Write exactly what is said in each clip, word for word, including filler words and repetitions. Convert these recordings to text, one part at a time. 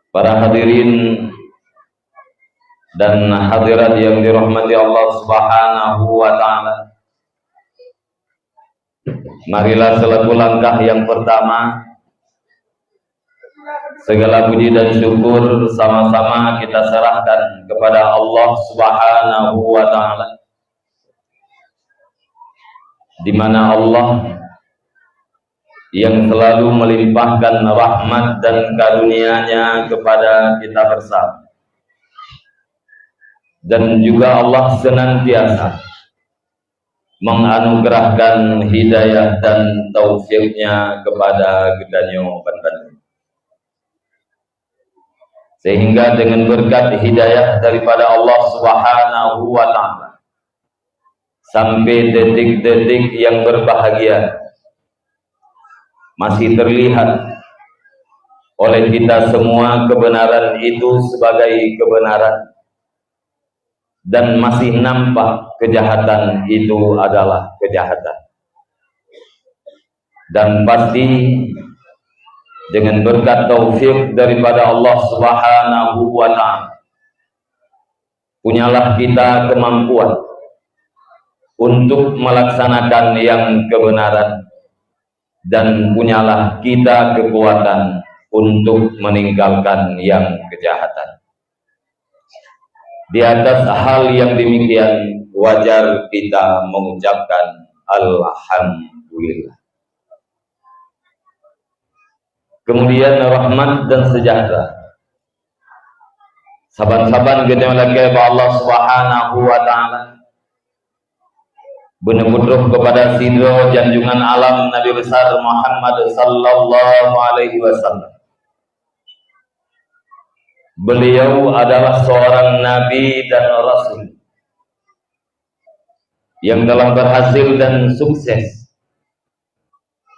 Para hadirin dan hadirat yang dirahmati Allah Subhanahu wa Ta'ala, marilah selaku langkah yang pertama, segala puji dan syukur sama-sama kita serahkan kepada Allah Subhanahu wa Ta'ala, di mana Allah yang selalu melimpahkan rahmat dan karunia-Nya kepada kita bersama. Dan juga Allah senantiasa menganugerahkan hidayah dan taufik-Nya kepada geutanyoe banmandum. Sehingga dengan berkat hidayah daripada Allah Subhanahu wa Ta'ala, sampai detik-detik yang berbahagia, masih terlihat oleh kita semua kebenaran itu sebagai kebenaran, dan masih nampak kejahatan itu adalah kejahatan. Dan pasti dengan berkat taufik daripada Allah Subhanahu wa Ta'ala, punyalah kita kemampuan untuk melaksanakan yang kebenaran, dan punyalah kita kekuatan untuk meninggalkan yang kejahatan. Di atas hal yang demikian, wajar kita mengucapkan alhamdulillah. Kemudian rahmat dan sejahtera saban-saban geutanyoe lakée bak Allah Subhanahu wa Ta'ala, beuneubutroh kepada sidroe janjungan alam Nabi besar Muhammad sallallahu alaihi wasallam. Beliau adalah seorang nabi dan rasul yang telah berhasil dan sukses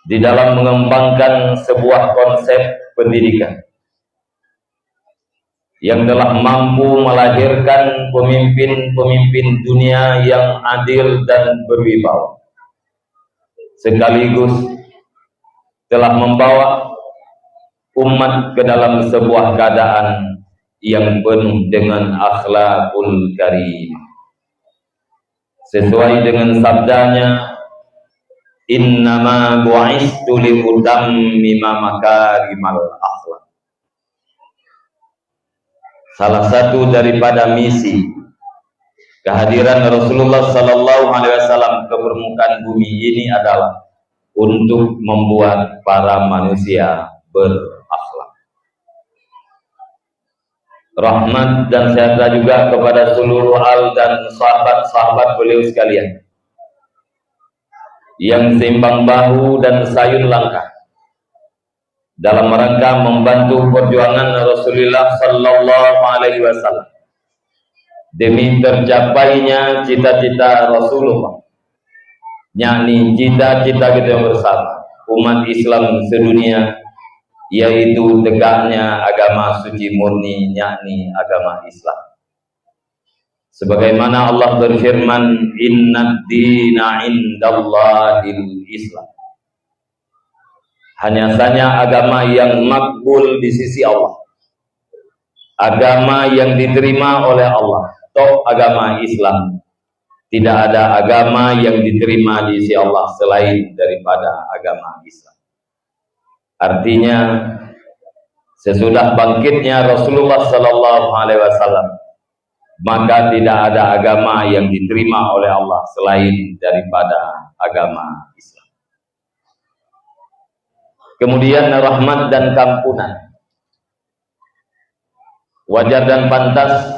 di dalam mengembangkan sebuah konsep pendidikan yang telah mampu melahirkan pemimpin-pemimpin dunia yang adil dan berwibawa, sekaligus telah membawa umat ke dalam sebuah keadaan yang penuh dengan akhlakul karimah. Sesuai dengan sabdanya, "Innama bu'istu liutammima makarimal akhlak." Salah satu daripada misi kehadiran Rasulullah sallallahu alaihi wasallam ke permukaan bumi ini adalah untuk membuat para manusia berakhlak. Rahmat dan sejahtera juga kepada seluruh al dan sahabat-sahabat beliau sekalian yang seimbang bahu dan sayun langkah dalam rangka membantu perjuangan Rasulullah sallallahu alaihi wasallam demi tercapainya cita-cita Rasulullah, yakni cita-cita kita bersama umat Islam sedunia, yaitu tegaknya agama suci murni, yakni agama Islam. Sebagaimana Allah berfirman, "Innad dina indallahil Islam." Hanya saja agama yang makbul di sisi Allah, agama yang diterima oleh Allah, toh agama Islam. Tidak ada agama yang diterima di sisi Allah selain daripada agama Islam. Artinya, sesudah bangkitnya Rasulullah sallallahu alaihi wasallam, maka tidak ada agama yang diterima oleh Allah selain daripada agama Islam. Kemudian rahmat dan kampunan. Wajar dan pantas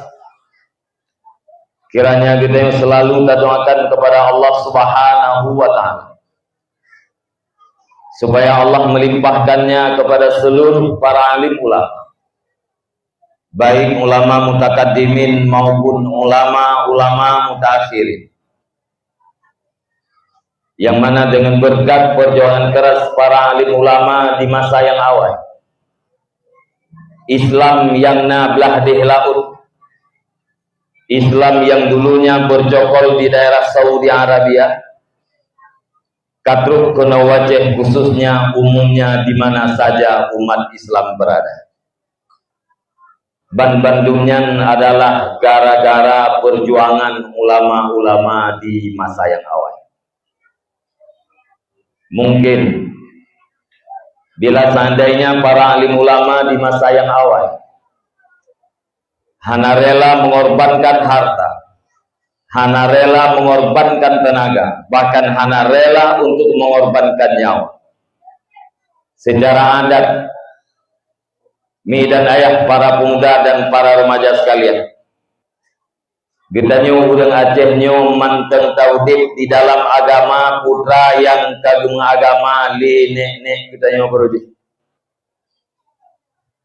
kiranya kita selalu tadoakan kepada Allah Subhanahu wa Ta'ala, supaya Allah melimpahkannya kepada seluruh para alim ulama, baik ulama mutakaddimin maupun ulama-ulama mutaakhirin, yang mana dengan berkat perjuangan keras para alim ulama di masa yang awai, Islam yang na blah deh laut, Islam yang dulunya bercokol di daerah Saudi Arabia, ka trok keunoe u Aceh, khususnya umumnya di mana saja umat Islam berada. Ban bandum nyan adalah gara-gara perjuangan ulama-ulama di masa nyang awai. Mungkin, bila seandainya para alim ulama di masa nyang awai hana rela mengorbankan harta, hana rela mengorbankan tenaga, bahkan hana rela untuk mengorbankan nyawa, secara adat, mi dan ayah, para pemuda dan para remaja sekalian, geutanyoe ureuëng Aceh nyoe mantong taudeb di dalam agama putra nyang ka geumeuagama lé nek-nek geutanyoe baroe jih.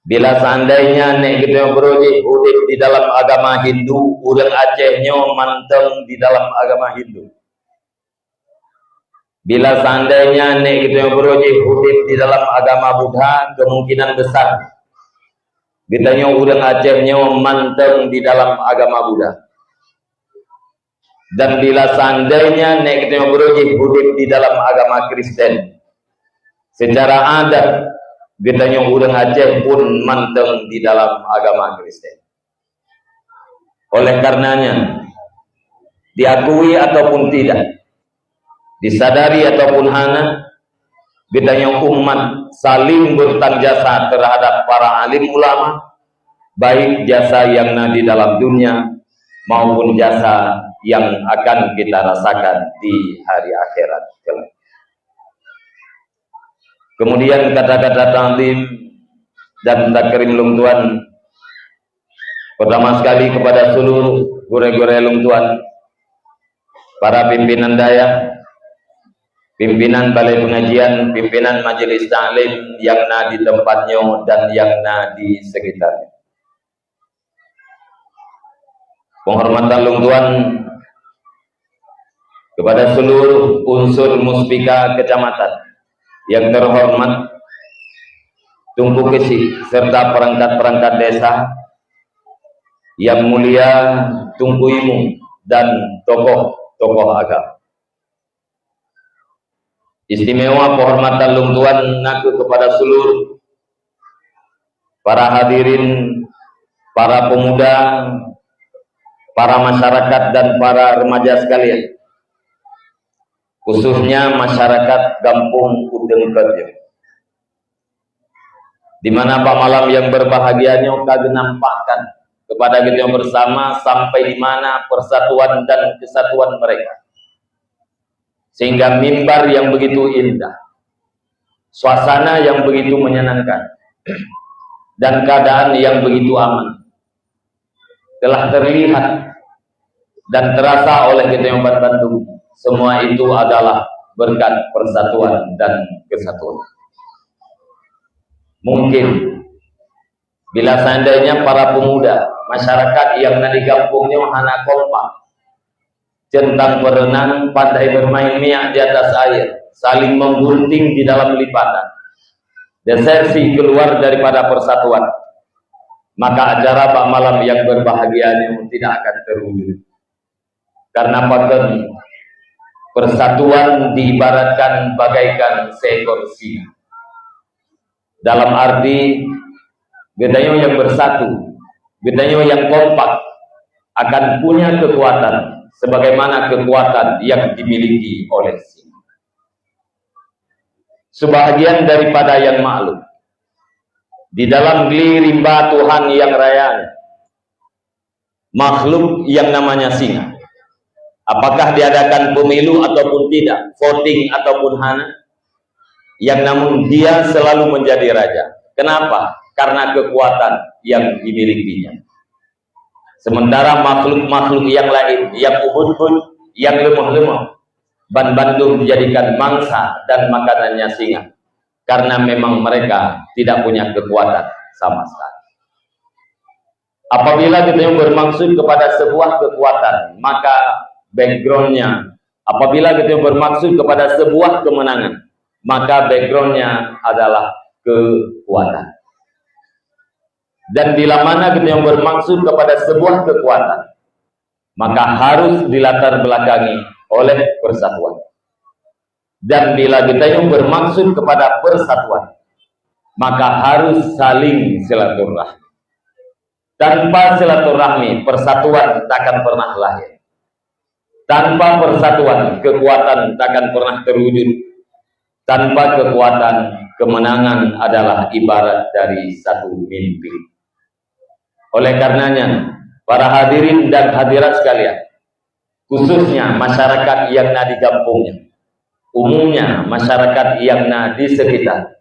Bila seandainya nek geutanyoe baroe jih udeb di dalam agama Hindu, ureuëng Aceh nyoe mantong di dalam agama Hindu. Bila seandainya nek geutanyoe baroe jih udeb di dalam agama Buddha, kemungkinan besar geutanyoe ureuëng Aceh nyoe mantong di dalam agama Buddha. Dan bila seandainya nek geutanyoe baroe jih udeb di dalam agama Kristen, secara adat geutanyoe ureuëng Aceh pun mantong di dalam agama Kristen. Oleh karenanya, diakui ataupun tidak, disadari ataupun hana, geutanyoe umat saling bertang jasa terhadap para alim ulama, baik jasa yang na di dalam dunia maupun jasa yang akan kita rasakan di hari akhirat kelak. Kemudian kata-kata takzim dan takrim lôn tuan, pertama sekali kepada seluruh gurée-gurée lôn tuan, para pimpinan dayah, pimpinan balai pengajian, pimpinan majelis taklim yang na di tempat nyoe dan yang na di sekitarnya. Penghormatan lôn tuan kepada seluruh unsur muspika kecamatan yang terhormat Teungku Keuchik serta perangkat-perangkat desa yang mulia Teungku Imum dan tokoh-tokoh agama. Istimewa penghormatan lôn tuan na kheueh kepada seluruh para hadirin, para pemuda, para masyarakat dan para remaja sekalian, khususnya masyarakat Gampong Uteung Keuet, di mana bak malam yang berbahagia nyoe ka geunampakkan kepada geutanyoe bersama sampai di mana persatuan dan kesatuan mereka. Sehingga mimbar yang begitu indah, suasana yang begitu menyenangkan, dan keadaan yang begitu aman telah terlihat dan terasa oleh geutanyoe bandum. Semua itu adalah berkat persatuan dan kesatuan. Mungkin bila seandainya para pemuda, masyarakat yang na di gampong nyoe hana kompak, centang perenang, pandai bermain miak di atas air, saling menggunting di dalam lipatan, desersi keluar daripada persatuan, maka acara bak malam yang berbahagia nyoe tidak akan terwujud. Karena pakon, persatuan diibaratkan bagaikan seekor singa. Dalam arti, geutanyoe yang bersatu, geutanyoe yang kompak akan punya kekuatan sebagaimana kekuatan yang dimiliki oleh singa. Sebahagian daripada yang maklum, di dalam gli rimba Tuhan yang raya, makhluk yang namanya singa. Apakah diadakan pemilu ataupun tidak, voting ataupun hana, yang namun dia selalu menjadi raja. Kenapa? Karena kekuatan yang dimilikinya. Sementara makhluk-makhluk yang lain, yang ubit-ubit, yang lemah-lemah, ban bandum dijadikan mangsa dan makanannya singa, karena memang mereka tidak punya kekuatan sama sekali. Apabila kita bermaksud kepada sebuah kekuatan, maka backgroundnya, apabila kita bermaksud kepada sebuah kemenangan, maka backgroundnya adalah kekuatan. Dan bila mana kita bermaksud kepada sebuah kekuatan, maka harus dilatar belakangi oleh persatuan. Dan bila kita bermaksud kepada persatuan, maka harus saling silaturahmi. Tanpa silaturahmi, persatuan takkan pernah lahir. Tanpa persatuan, kekuatan takkan pernah terwujud. Tanpa kekuatan, kemenangan adalah ibarat dari satu mimpi. Oleh karenanya, para hadirin dan hadirat sekalian, khususnya masyarakat yang na di gampông nyoe, umumnya masyarakat yang na di sekitar,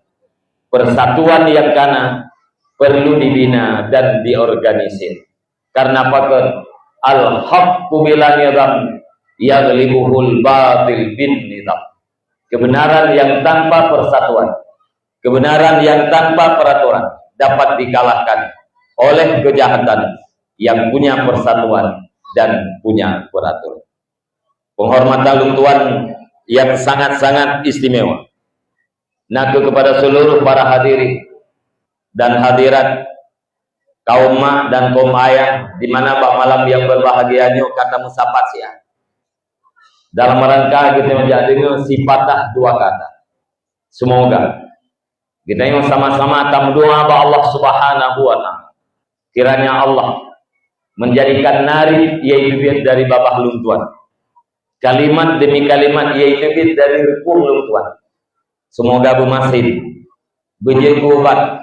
persatuan yang kana perlu dibina dan diorganisir. Karena pakon, "Al-haqqu bila nizam yaghlibuhul batil bin nizam." Kebenaran yang tanpa persatuan, kebenaran yang tanpa peraturan dapat dikalahkan oleh kejahatan yang punya persatuan dan punya peraturan. Penghormatan lôn tuan yang sangat-sangat istimewa, nakeuh kepada seluruh para hadirin dan hadirat, kaum mak dan kaum ayah, di mana bak malam yang berbahagia nyoe ka tameusapat siat. Dalam rangka geutanyoe jak deungoe sipatah dua kata. Semoga geutanyoe sama-sama tameudoa bak Allah Subhanahu wa Ta'ala, kiranya Allah menjadikan narit nyang teubiet dari babah lôn tuan, kalimat demi kalimat nyang teubiet dari reukuh lôn tuan, semoga beumasin, beujeuet keu ubat,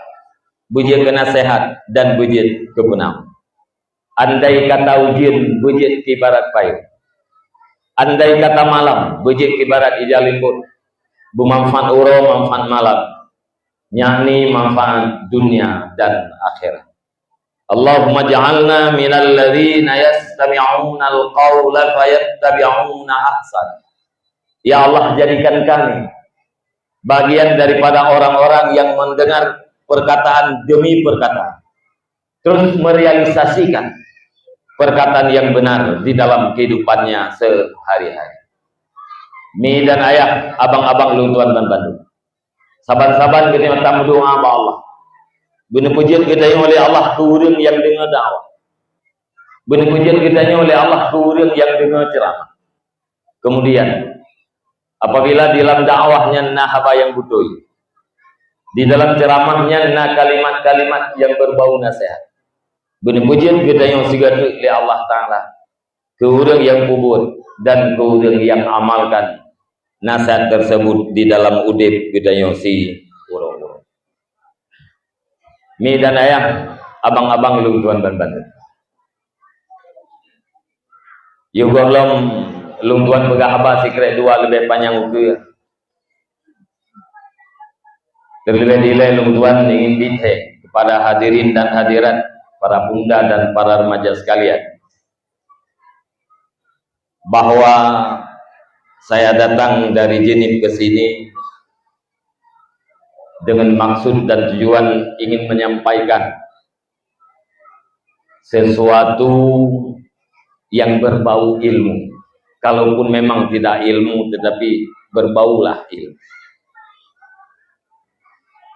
beujeuet keu naseuhat, dan beujeuet keu peunahô. Andai kata ujeuen beujeuet keu ibarat payong, andai kata malam beujeuet keu ibarat ija linggôt, beumanfaat uroe manfaat malam, yakni manfaat dunia dan akhirat. Allahumma ja'alna minal ladzina yastami'unal qaula fayattabi'una ahsan. Ya Allah, jadikan kami bagian daripada orang-orang yang mendengar perkataan demi perkataan, terus merealisasikan perkataan yang benar di dalam kehidupannya sehari-hari. Mi dan ayah, abang-abang lôn tuan ban bandum, saban-saban geutanyoe tameudoa bak Allah. Beuneupeujeuet geutanyoe lé Allah keu ureuëng nyang deungoe dakwah. Beuneupeujeuet geutanyoe lé Allah keu ureuëng nyang deungoe ceuramah. Kemudian, apabila di dalam dakwah nyan na haba nyang beutôi, di dalam ceuramah nyan na kalimat-kalimat nyang beubau naseuhat, beuneupeujeuet geutanyoe sigoe teuk lé Allah Ta'ala keu ureuëng nyang peubuet dan keu ureuëng nyang amalkan naseuhat tersebut di dalam udeb geutanyoe siuroe-uroe. Mi dan ayah, abang-abang lôn tuan ban bandum. Yôh gohlom lôn tuan peugah haba sikrek dua leubeh panyang ukeue. Terlebih dilée lôn tuan ingin bithée kepada hadirin dan hadirat, para pemuda dan para remaja sekalian, bahwa saya datang dari Jenin ke sini dengan maksud dan tujuan ingin menyampaikan sesuatu yang berbau ilmu. Kalaupun memang tidak ilmu, tetapi berbaulah ilmu.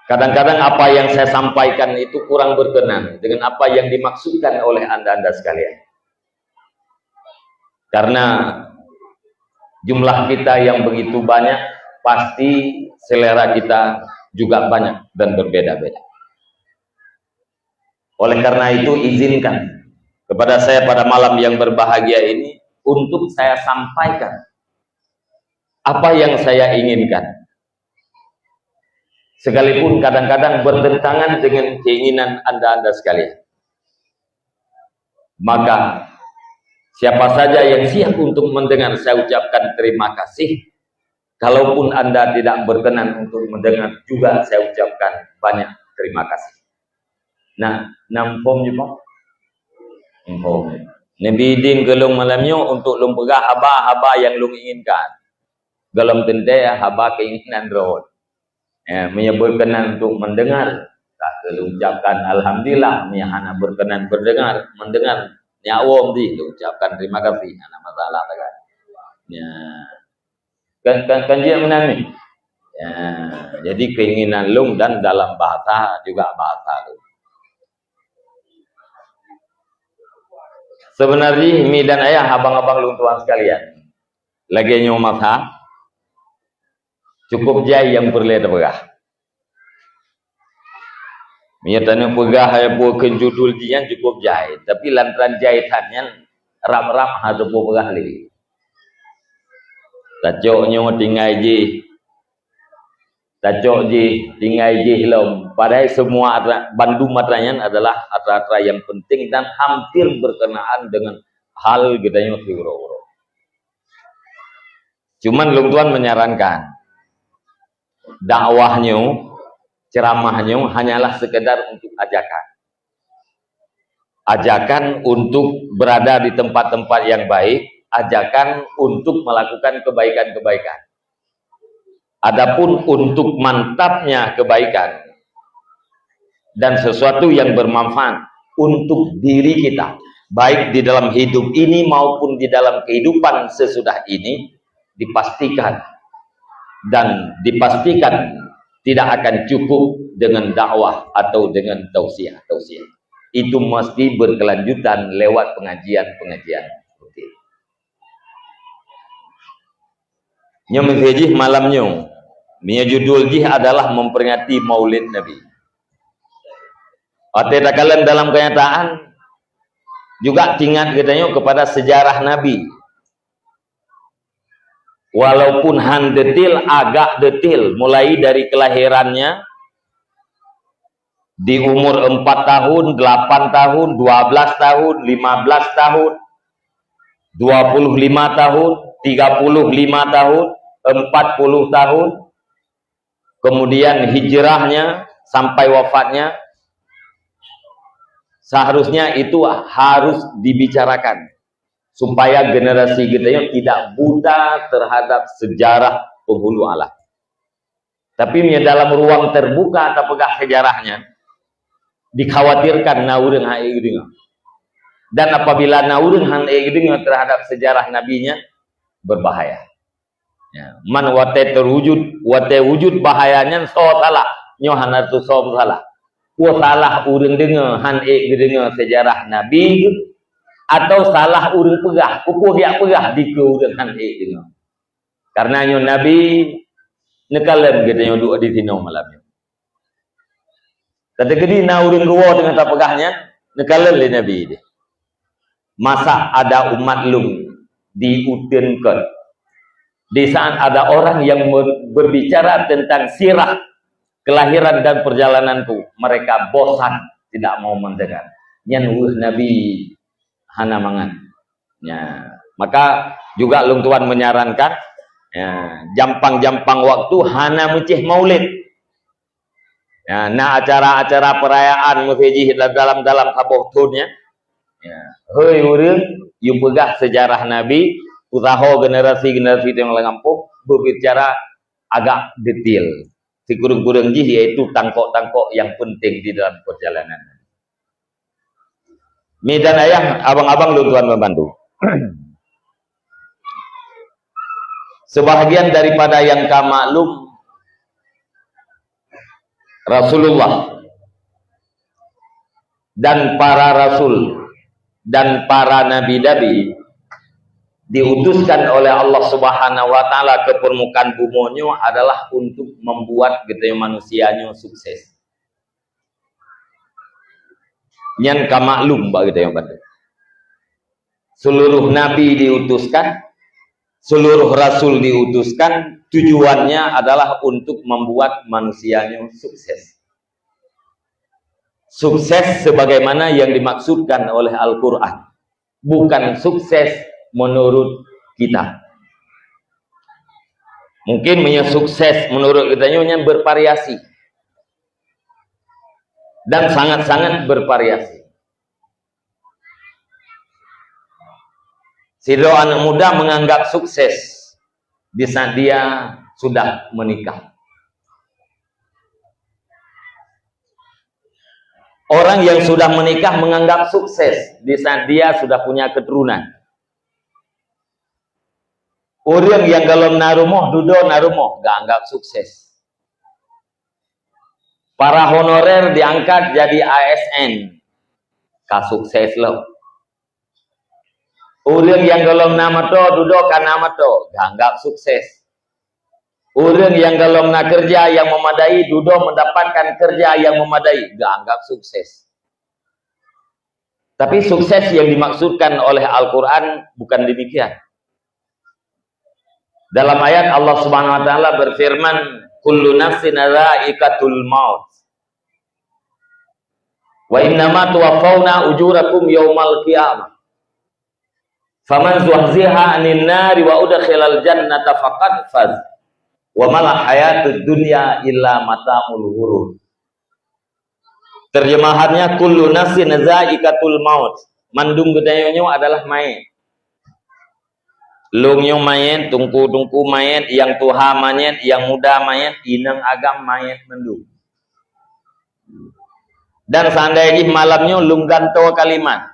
Kadang-kadang apa yang saya sampaikan itu kurang berkenan dengan apa yang dimaksudkan oleh anda-anda sekalian. Karena jumlah kita yang begitu banyak, pasti selera kita juga banyak dan berbeda-beda. Oleh karena itu, izinkan kepada saya pada malam yang berbahagia ini untuk saya sampaikan apa yang saya inginkan, sekalipun kadang-kadang bertentangan dengan keinginan anda-anda sekalian. Maka, siapa saja yang siap untuk mendengar, saya ucapkan terima kasih. Kalaupun anda tidak berkenan untuk mendengar juga, saya ucapkan banyak terima kasih. Nah, na muphom jih, Pak? Muphom. Neubi idin keu lôn malam nyoe untuk lôn peugah haba-haba nyang lôn inginkan. Gohlom teuntée haba keinginan droe. Eh, meunyoe berkenan untuk mendengar, ka lôn ucapkan alhamdulillah. Meunyoe hana berkenan berdengar, mendengar, nyak awom jih, lôn ucapkan terima kasih. Hana masalah, kan? Ya. Kan, kan, kan jeuet meunan ni. Ya, jadi keinginan lôn dan dalam bahasa juga bahasa lôn. Sebenarnya, mi dan ayah, abang-abang lôn tuan sekalian, lagée nyoe masa, cukup jai nyang peureulée tapeugah. Meunyoe taneuk peugah hai peue kheun judul jih nyan cukup jai, tapi lantaran jai that nyan rab-rab hana teupeue peugah lé. Tacok nyoe tinggai jih, tacok jih tinggai jih lom. Padahai semua atra-, bandum atra nyan adalah atra-atra yang penting dan hampir berkenaan dengan hal geutanyoe siuroe-uroe. Cuman lôn tuan menyarankan, dakwah nyoe, ceramah nyoe hanyalah sekedar untuk ajakan. Ajakan untuk berada di tempat-tempat yang baik, ajakan untuk melakukan kebaikan-kebaikan. Adapun untuk mantapnya kebaikan dan sesuatu yang bermanfaat untuk diri kita, baik di dalam hidup ini maupun di dalam kehidupan sesudah ini, dipastikan dan dipastikan tidak akan cukup dengan dakwah atau dengan tausiah-tausiah. Itu mesti berkelanjutan lewat pengajian-pengajian rutin. Nyoe meuseujih malam nyoe, meunyoe judul jih adalah memperingati Maulid Nabi. Watée takalon dalam kenyataan, juga teuingat geutanyoe kepada sejarah Nabi. Walaupun han detail, agak detail, mulai dari kelahirannya, di umur empat tahun, delapan tahun, dua belas tahun, lima belas tahun, dua puluh lima tahun, tiga puluh lima tahun, empat puluh tahun, kemudian hijrahnya sampai wafatnya, seharusnya itu harus dibicarakan supaya generasi geutanyoe tidak buta terhadap sejarah penghulu alam. Tapi meunyoe dalam ruang terbuka tapeugah sejarahnya, dikhawatirkan na ureuëng han ék geudeungoe. Dan apabila na ureuëng han ék geudeungoe terhadap sejarah Nabi nyan, berbahaya. Ya, man watée terwujud, watée wujud bahaya nyan soe salah, nyoe hana teusoe salah. Peue salah ureuëng deungoe han ék geudeungoe sejarah Nabi, atau salah ureuëng peugah, peue-peue biak peugah dikeue ureuëng han ék deungoe. Karena nyoe Nabi neukalon geutanyoe duek di sinoe malam nyoe. Teukeudi na ureuëng ruwoe teungoh tapeugah nyan, neukalon lé Nabi deh. Masa ada umat lôn di uteuen kon, di saat ada orang yang ber-, berbicara tentang sirah kelahiran dan perjalananku, mereka bosan, tidak mau mendengar. Nyan weueh Nabi hana mangat. Ya, maka juga lôn tuan menyarankan, ya, jampang-jampang waktu hana meucéh maulid. Ya, na acara-acara perayaan meuseujih dalam-dalam saboh thon, ya. Ya, hei ureuëng, yue peugah sejarah Nabi, usaho generasi-generasi nyang lam gampông berbicara agak detail. Sikureueng-kureueng jih yaitu tangkok-tangkok yang penting di dalam perjalanan. Mi dan ayah, abang-abang lôn tuan membantu. Sebahagian daripada yang ka maklum, Rasulullah dan para rasul dan para nabi-nabi diutuskan oleh Allah Subhanahu wa Taala ke permukaan bumi nyoe adalah untuk membuat geutanyoe manusia nyoe sukses. Nyan ka maklum bak geutanyoe bandum. Seluruh nabi diutuskan, seluruh rasul diutuskan, tujuannya adalah untuk membuat manusia nyoe sukses. Sukses sebagaimana yang dimaksudkan oleh Al-Quran, bukan sukses menurut kita. Mungkin meunyoe sukses menurut geutanyoe nyan bervariasi dan sangat-sangat bervariasi. Sidroe anak muda menganggap sukses di saat dia sudah menikah. Orang yang sudah menikah menganggap sukses di saat dia sudah punya keturunan. Ureuëng nyang gohlom na rumoh, dudoe na rumoh, geuanggap sukses. Para honorer diangkat jadi A S N, ka sukses lom. Ureuëng nyang gohlom na moto, dudoe ka na moto, geuanggap sukses. Ureuëng nyang golom na keureuja nyang meumadai, dudoe mendapatkan keureuja nyang meumadai, geuanggap sukses. Tapi sukses yang dimaksudkan oleh Al-Quran bukan demikian. Dalam ayat Allah Subhanahu wa Taala berfirman, "Kullu nafsin dzaiqatul maut. Wa innama tuwaffawna ujurakum yaumal qiyamah. Faman zuhziha 'anin nari wa udkhilal jannata faqad faz. Wa mal hayatud dunya illa mata'ul ghurur." Terjemahannya, "Kullu nafsin dzaiqatul maut." Mandum geutanyoe nyoe adalah manyét. Lôn nyoe manyét, teungku-teungku manyét, nyang tuha manyét, nyang muda manyét, inong agam manyét mandum. Dan seandai jih malam nyoe lôn gantoe kalimat,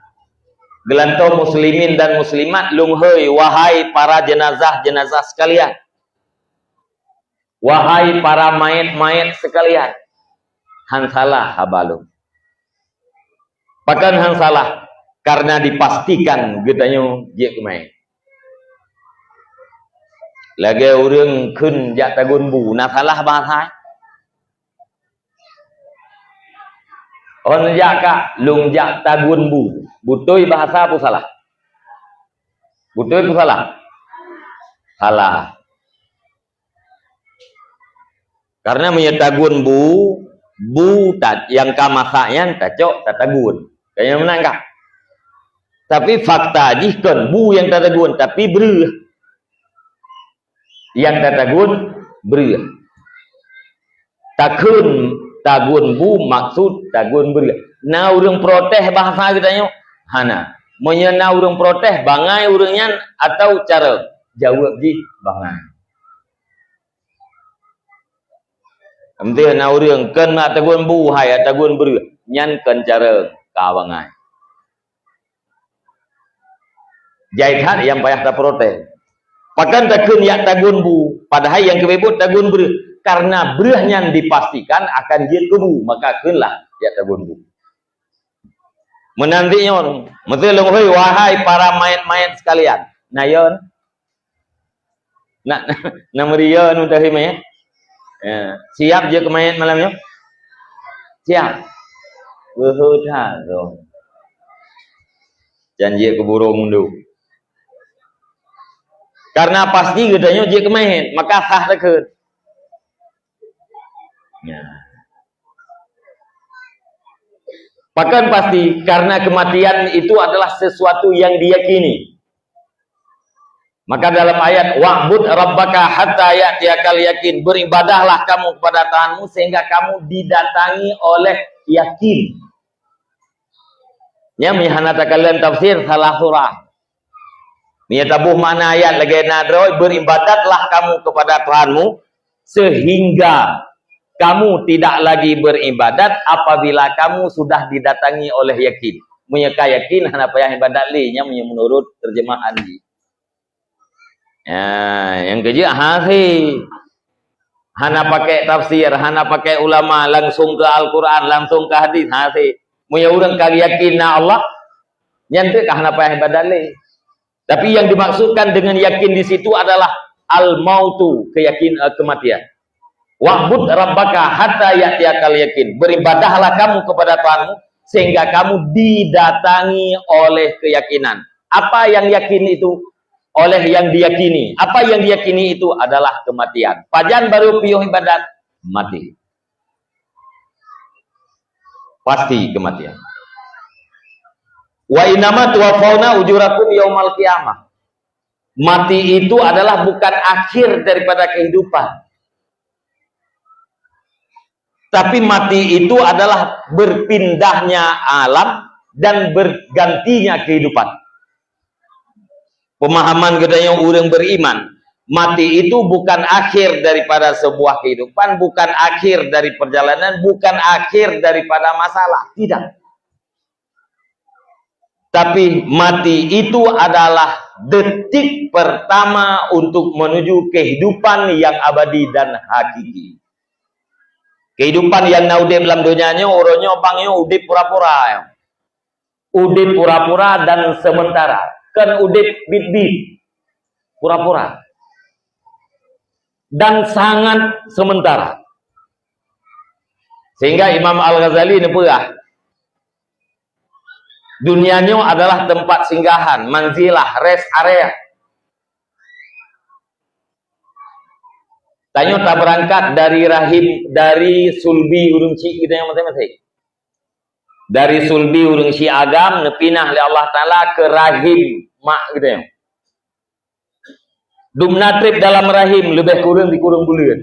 geulantoe muslimin dan muslimat, lôn hôi, "Wahai para jenazah-jenazah sekalian, wahai para manyét-manyét sekalian," hán salah haba lôn. Pakon hán salah? Karena dipastikan geutanyoe jeuet keu manyét. Lagée ureuëng kheun jak tagun bu, na salah bahasa? Ôn jak ka, lôn jak tagun bu. Beutôi bahasa peue salah? Beutôi peue salah? Salah. Karena meunyoe tagun bu, bu ta-, nyang ka masak nyan tacok tatagun. Kan nyan meunan kah? Tapi fakta jih kon bu nyang tatagun, tapi breueh. Nyang tatagun breueh. Takheun tagun bu maksud tagun breueh. Na ureuëng protes bahasa geutanyoe? Hana. Meunyoe na ureuëng protes, bangai ureuëng nyan atawa carông? Jaweueb jih, bangai. Meunteue na ureuëng kheun mak tagun bu hai, tagun breueh, nyan kheun carông, ka bangai. Jai that nyang payah taprotes. Pakon takheun jak tagun bu, padahai nyang keubeubot tagun breueh. Karena breueh nyan dipastikan akan jeuet keu bu, maka kheunlah jak tagun bu. Meunan cit nyoe, meusé lôn hôi, wahai para manyét-manyét sekalian. Na yon? Na, na meuriyeue meudahi manyét? Ya. Siap jeuet keu manyét malam nyoe? Siap. Beuheuet that dong. Jan jeuet keu burông mundu. Karena pasti geutanyoe jeuet keu manyét, maka sah takheun. Ya. Pakon pasti? Karena kematian itu adalah sesuatu yang diyakini. Maka dalam ayat, "Wa'bud rabbaka hatta ya'tiyakal yakin," beribadahlah kamu kepada Tuhanmu sehingga kamu didatangi oleh yakin. Nyan meuhana takalon tafsir salah surah. Nyan taboh makna ayat lagée na droe, "Beribadatlah kamu kepada Tuhanmu, sehingga kamu tidak lagi beribadat apabila kamu sudah didatangi oleh yakin." Meunyoe ka yakin, hana payah ibadat lé, nyan meunyoe meunurot terjemahan jih. Ya, nyang keujeuet hase. Hana pakai tafsir, hana pakai ulama, langsung ke Al-Quran, langsung ke hadis, hase. Meunyoe ureuëng ka yakin na Allah, nyan teuk ka hana payah ibadat lé. Tapi yang dimaksudkan dengan yakin di situ adalah al-mautu, keyakin, eh, kematian. "Wa'bud rabbaka hatta ya'tiyakal yakin." Beribadahlah kamu kepada Tuhanmu sehingga kamu didatangi oleh keyakinan. Apa yang yakin itu? Oleh yang diyakini. Apa yang diyakini itu adalah kematian. Pajan baru piôh ibadat? Mati. Pasti kematian. "Wa innama tuwaffawna ujurakum yaumal qiyamah." Mati itu adalah bukan akhir daripada kehidupan. Tapi mati itu adalah berpindahnya alam dan bergantinya kehidupan. Pemahaman geutanyoe ureuëng beriman, mati itu bukan akhir daripada sebuah kehidupan, bukan akhir dari perjalanan, bukan akhir daripada masalah. Tidak. Tapi mati itu adalah detik pertama untuk menuju kehidupan yang abadi dan hakiki. Kehidupan nyang na udeb lam donya nyoe, uroe nyoe bang nyoe udeb pura-pura. Udeb pura-pura dan sementara. Kon udeb bit-bit. Pura-pura. dan sangat sementara. Sehingga Imam Al-Ghazali neupeugah, dunia nyoe adalah tempat singgahan, manzilah, rest area. Tanyoe tabeurangkat dari rahim, dari sulbi ureuëng chik geutanyoe maséng-maséng. Dari sulbi ureuëng chik agam neupinah lé Allah Taala keu rahim mak geutanyoe. Dumna treb dalam rahim leubeh kureueng sikureueng buleuen.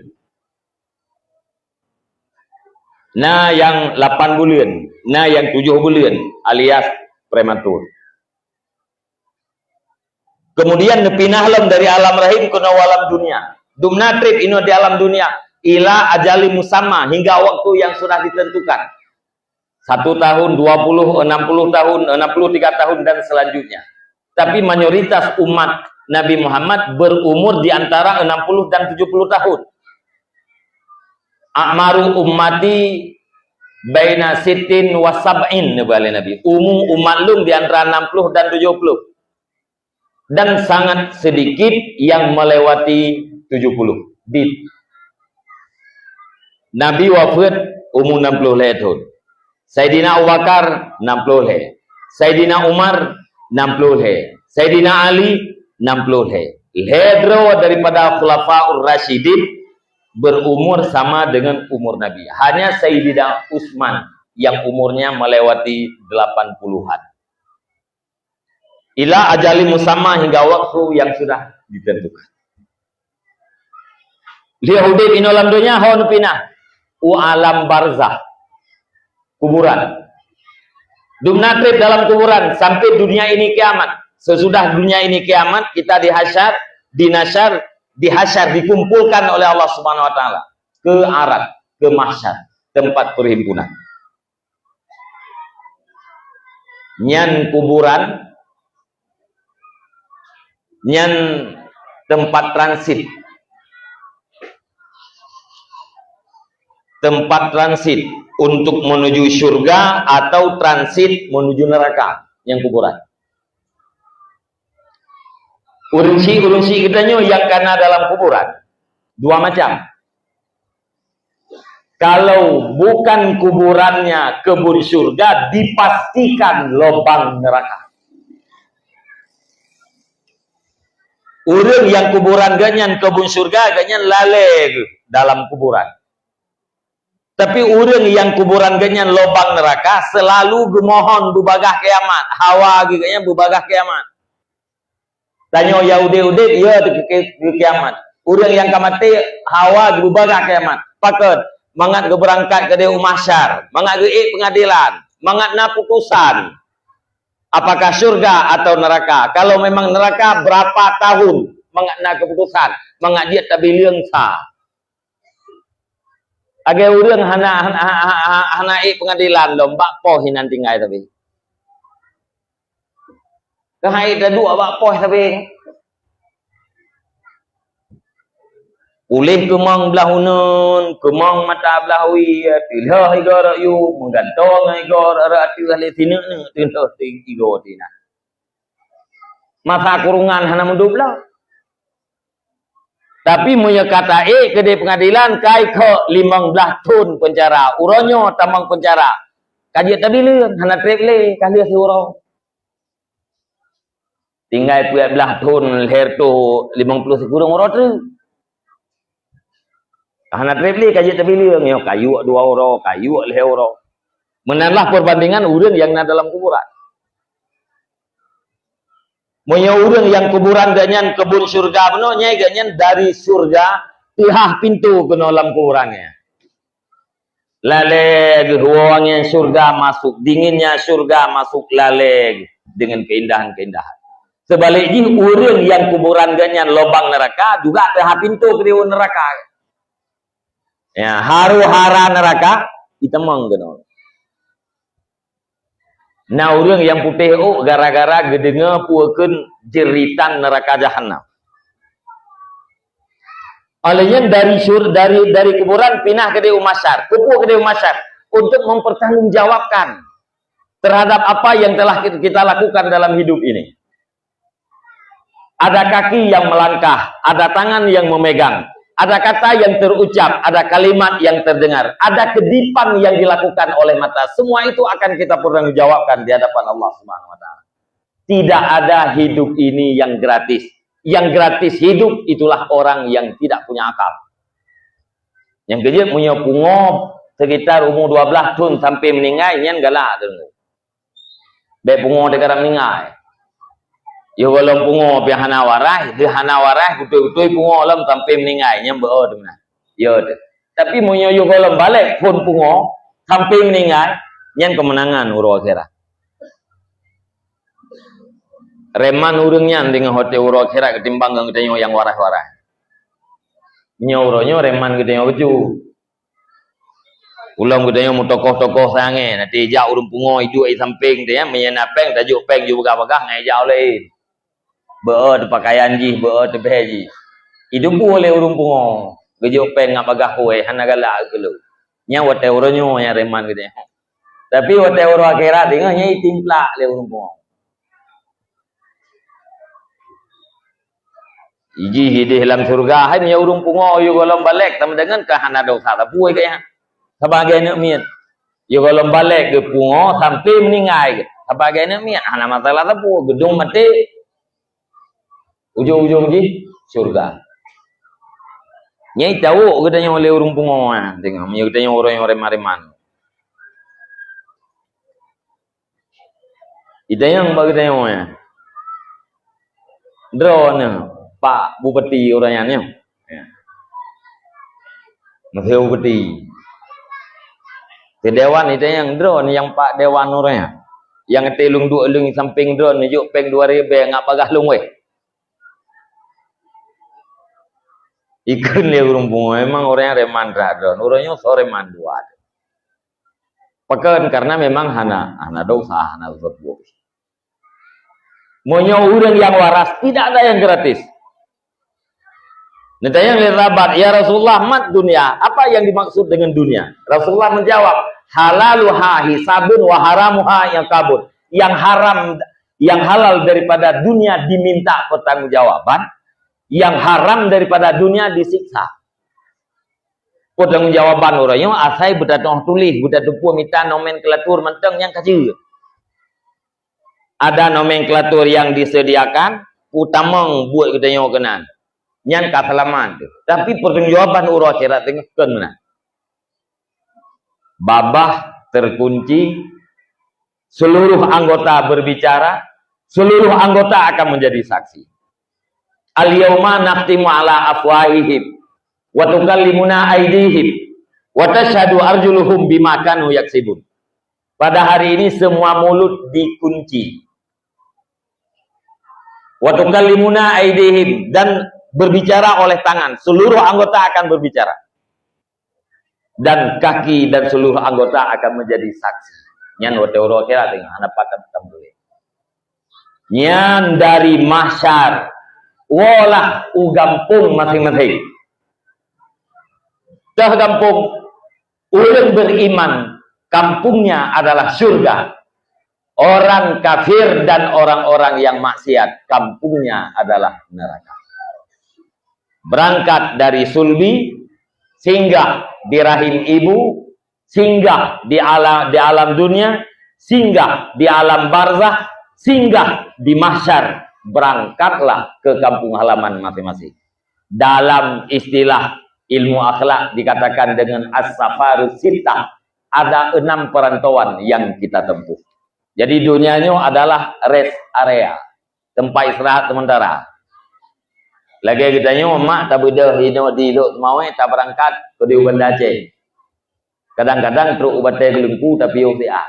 Na nyang lapan buleuen, na nyang tujoh buleuen alias prematur. Kemudian neupinah lom dari alam rahim keunoe alam dunia. Dumna treb inoe di alam dunia ila ajali musamma, hingga waktu yang sudah ditentukan. Satu tahun, dua puluh, enam puluh tahun, enam puluh tiga tahun dan selanjutnya. Tapi mayoritas umat Nabi Muhammad berumur di antara enam puluh dan tujuh puluh tahun. A'maru ummati baina sittin wa sab'in, neuba lé Nabi. Umu umat lôn di antara enam puluh dan tujuh puluh. Dan sangat sedikit yang melewati tujuh puluh. Di Nabi wafat umur enam puluh lhée tahun. Saidina Abu Bakar enam puluh lhée. Saidina Umar enam puluh lhée. Saidina Ali enam puluh lhée. Lhée droe daripada Khulafaur Rasyidin berumur sama dengan umur Nabi. Hanya Saidina Utsman yang umurnya melewati delapan puluhan. Ila ajali musamma, hingga waktu yang sudah ditentukan. Lheueh udeb inoe lam donya, ho neupinah u alam barzah, kuburan. Dumna treb dalam kuburan sampai dunia ini kiamat. Sesudah dunia ini kiamat, kita dihasyar, dinasyar, dihasyar, dikumpulkan oleh Allah Subhanahu wa Taala ke arat, ke mahsyar, tempat perhimpunan. Nyan kuburan, nyan tempat transit. Tempat transit untuk menuju syurga atau transit menuju neraka, nyan kuburan. Ureuëng chik, ureuëng chik geutanyoe nyang kana dalam kuburan, dua macam. Kalau bukan kuburannya kebun syurga, dipastikan lubang neraka. Ureuëng nyang kuburan geuh nyan kebun syurga, geuh nyan lalée geuh dalam kuburan. Tapi ureuëng nyang kuburan geuh nyan lubang neraka, selalu geumohon beubagaih kiamat, hawa geuh nyan beubagaih kiamat. Tanyoe nyang udeb-udeb, ya, teu-, keu-, keu kiamat. Ureuëng nyang ka maté, hawa geuh beubagaih kiamat. Pakon? Mangat geubeurangkat keudeh u mahsyar, mangat geuék peungadilan, mangat na putusan apakah syurga atau neraka. Kalau memang neraka, berapa tahun mangat na keuputusan, mangat jeuet tabi leueng sa. Lagée ureuëng hana, hana, hana, hana ék peungadilan lom, bak poh inan tinggai tapi. Keuhai taduek bak poh tapi. Uléh keumong blah uneuen, keumong mata blah wie, teulheueh igoe rot yub, meugantoe ngon igoe rot ateueh lé sineuk-neuk teulheueh igoe tinah. Masa kurungan hana meudub lom. Tapi meunyoe ka taék keudeh peungadilan, kai kok limong blaih thon peunjara, uroe nyoe tamong peunjara, ka jeuet tabi leueng, hana treb lé, ka lheueh siuroe. Tinggai peuet blaih thon lhèe reutôh limong ploh sikureueng uroe treuk. Hana treb lé ka jeuet tabi leueng, nyoe ka yuek dua uroe, ka yuek lhèe uroe. Meunan lah peubandingan ureueng nyang na dalam kuburan. Meunyoe ureueng nyang kuburan geuh nyan keubon syeuruga bunoe, nyan geuh nyan dari syeuruga teuhah pintoe keunoe lam kuburan nyan. Lalè geuh woe angén syeuruga masôk, dinginnya syeuruga masôk lalè geuh deungon keuindahan-keuindahan. Seubalek jih, ureueng nyang kuburan geuh nyan lubang neuraka juga teuhah pintoe keudéh neuraka. Ya, haru hara neuraka itamong keunoe. Na ureueng nyang putéh ôk gara-gara geudeungoe peue kheun jeuritan neuraka jahanam. Óh lheueh nyan dari syur-, dari, dari kuburan pinah keudéh u mahsyar. Keupeue keudéh u mahsyar? Untuk mempertanggungjawabkan terhadap apa yang telah kit-, kita lakukan dalam hidup ini. Ada kaki yang melangkah, ada tangan yang memegang, Ada kata yang terucap, ada kalimat yang terdengar, ada kedipan yang dilakukan oleh mata. Semua itu akan kita pertanggungjawabkan di hadapan Allah Subhanahu wa Ta'ala. Tidak ada hidup ini yang gratis. Yang gratis hidup itulah orang yang tidak punya akal. Nyang keujeuet, meunyoe pungo sekitar umu dua blaih thon sampai meuninggai, nyan galak deungoe. Bèk pungo teuka meuninggai. Yoh gohlom pungo pih hana warai, deuh hana warai, beutôi-beutôi pungo lom sampai meuninggai, nyan beu-o teuh meunan. Yo teuh. Tapi meunyoe yoh gohlom balek phon pungo sampai meuninggai, nyan keumeunangan uroe akhirat. Reman ureuëng nyan deungon watée uroe akhirat ketimbang ngon geutanyoe nyang warai-warai. Nyoe uroe nyoe reman geutanyoe bacut. Ulôn geutanyoe meutokoh-tokoh sangé, nanti jak ureuëng pungo iduek i sampéng teuh, meunyoe na péng tajok péng ju bagah-bagah ngai jak ulée. Beu-o teuh pakaian jih, beu-o teuh bhée jih. Ideubu lé ureuëng pungo, geujok péng ngat bagah kuéh, hana galak keu lôn. Nyan watée uroe nyoe nyang reman geutanyoe. Tapi watée uroe akhirat deungon nyan itimplak lé ureuëng pungo. Ijih ideh lam syeuruga, hai meunyoe ureuëng pungo yue gohlom balek, tameudeungon ka hana desya sapeue keu nyan. Sabagai aneuëk miet. Yue gohlom balek geupungo sampai meuninggai, sabagai aneuëk miet hana masalah sapeue, geudong maté. Ujong-ujong jih syeuruga. Nyai tawök geutanyoe lé ureuëng pungo nyan, teungoh meunyoe geutanyoe ureuëng nyang reman-reman. Itanyong bak geutanyoe nyan. Droeneuh Pak Bupati uroe nyan nyoe. Ya. Meuseu Bupati. Keu dewan itanyong droeneuh nyang Pak Dewan uroe nyan. Nyang até lôn duek lôn sampéng droeneuh jok péng dua ribée ngat bagah lôn wéh. Ikheun lé ureuëng pungo, memang ureuëng nyan reman that droeneuh. Uroe nyoe soe reman dua. Pakon? Karena memang hana, hana desya, hana sapeue. Meunyoe ureuëng nyang waras, tidak ada yang gratis. Neutanyong lé sahabat, "Ya Rasulullah, mad dunia? Apa yang dimaksud dengan dunia?" Rasulullah menjawab, "Halaluha hisabun wa haramuha iqabun." Yang haram, yang halal daripada dunia diminta pertanggungjawaban, yang haram daripada dunia disiksa. Pertanggungjawaban uroe nyoe asai beutateupeue tuléh, beutateupeue mita nomenklatur mantong nyang ka jeuet. Ada nomenklatur yang disediakan, utamong buet geutanyoe keunan. Nyan ka seulamat. Tapi pertanggungjawaban uroe akhirat teungoh kon meunan. Babah terkunci, seluruh anggota berbicara, seluruh anggota akan menjadi saksi. "Al-yauma nakhtimu ala afwahihim wa tukallimuna aidihim wa tashhadu arjuluhum bima kanu yaksibun." Pada hari ini semua mulut dikunci. "Wa tukallimuna aidihim," dan berbicara oleh tangan, seluruh anggota akan berbicara. Dan kaki dan seluruh anggota akan menjadi saksi. Nyan watée uroe akhirat teungoh hana pakat tameutuléh. Nyan dari mahsyar, woe lah u gampông maséng-maséng. Teuh gampông, ureuëng beriman, kampungnya adalah syurga. Orang kafir dan orang-orang yang maksiat, kampungnya adalah neraka. Berangkat dari sulbi, singgah di rahim ibu, singgah di alam, di alam dunia, singgah di alam barzah, singgah di mahsyar, berangkatlah ke kampung halaman masing-masing. Dalam istilah ilmu akhlak dikatakan dengan as-safaru sittah, ada enam perantauan yang kita tempuh. Jadi dunia nyoe adalah rest area, tempat istirahat sementara. Lagée geutanyoe mak tabeudôh inoe di Lhokseumawe tabeurangkat keudeh u Banda Aceh. Kadang-kadang trok u Batée Geuleumpu tapiôh siat.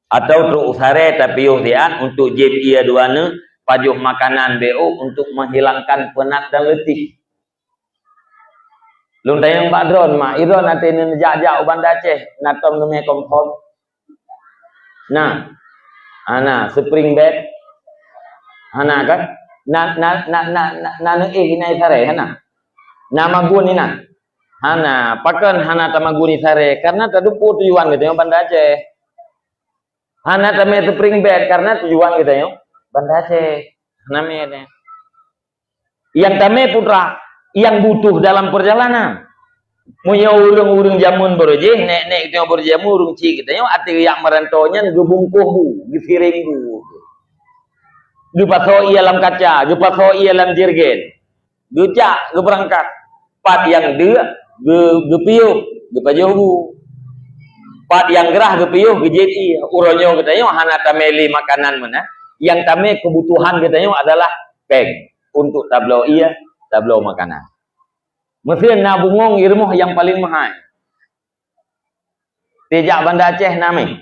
Atau trok u Sarée tapiôh siat untuk jieb ie dua neuk, pajoh makanan B O untuk menghilangkan penat dan letih. Lôn tanyong bak droen, "Mak, i droen até neujak-jak u Banda Aceh, na tom neumè kongkong?" Na. Hana, spring bed? Hana kan? Na, na, na, na, na, na neuéh inan i Sarée, hana? Na magun inan? Hana. Pakon hana tamagun i Sarée? Karena tateupeue tujuan geutanyoe Banda Aceh. Hana tamè spring bed karena tujuan geutanyoe Banda Aceh. Hana mè nyan. Nyang tamè putra, nyang butuh dalam perjalanan. Meunyoe ureuëng-ureuëng jameun barô jih, nèk-nèk geutanyoe barô jih jameun, ureuëng chik geutanyoe, até geujak meurantô nyan geubungkôh bu, geusireng bu. Geupasoe ie lam kaca, geupasoe ie lam jergen. Geujak, geubeurangkat. Pat nyang deuk, geu-, geupiôh, geupajoh bu. Pat nyang grah geupiôh, geujép ie. Uroe nyoe geutanyoe hana tamè lé makanan meunan. Nyang tamè keubutuhan geutanyoe adalah péng untuk tabloe ie, tabloe makanan. Meusé na bungöng i rumoh nyang paleng meuhai. Tijak Banda Aceh na mé?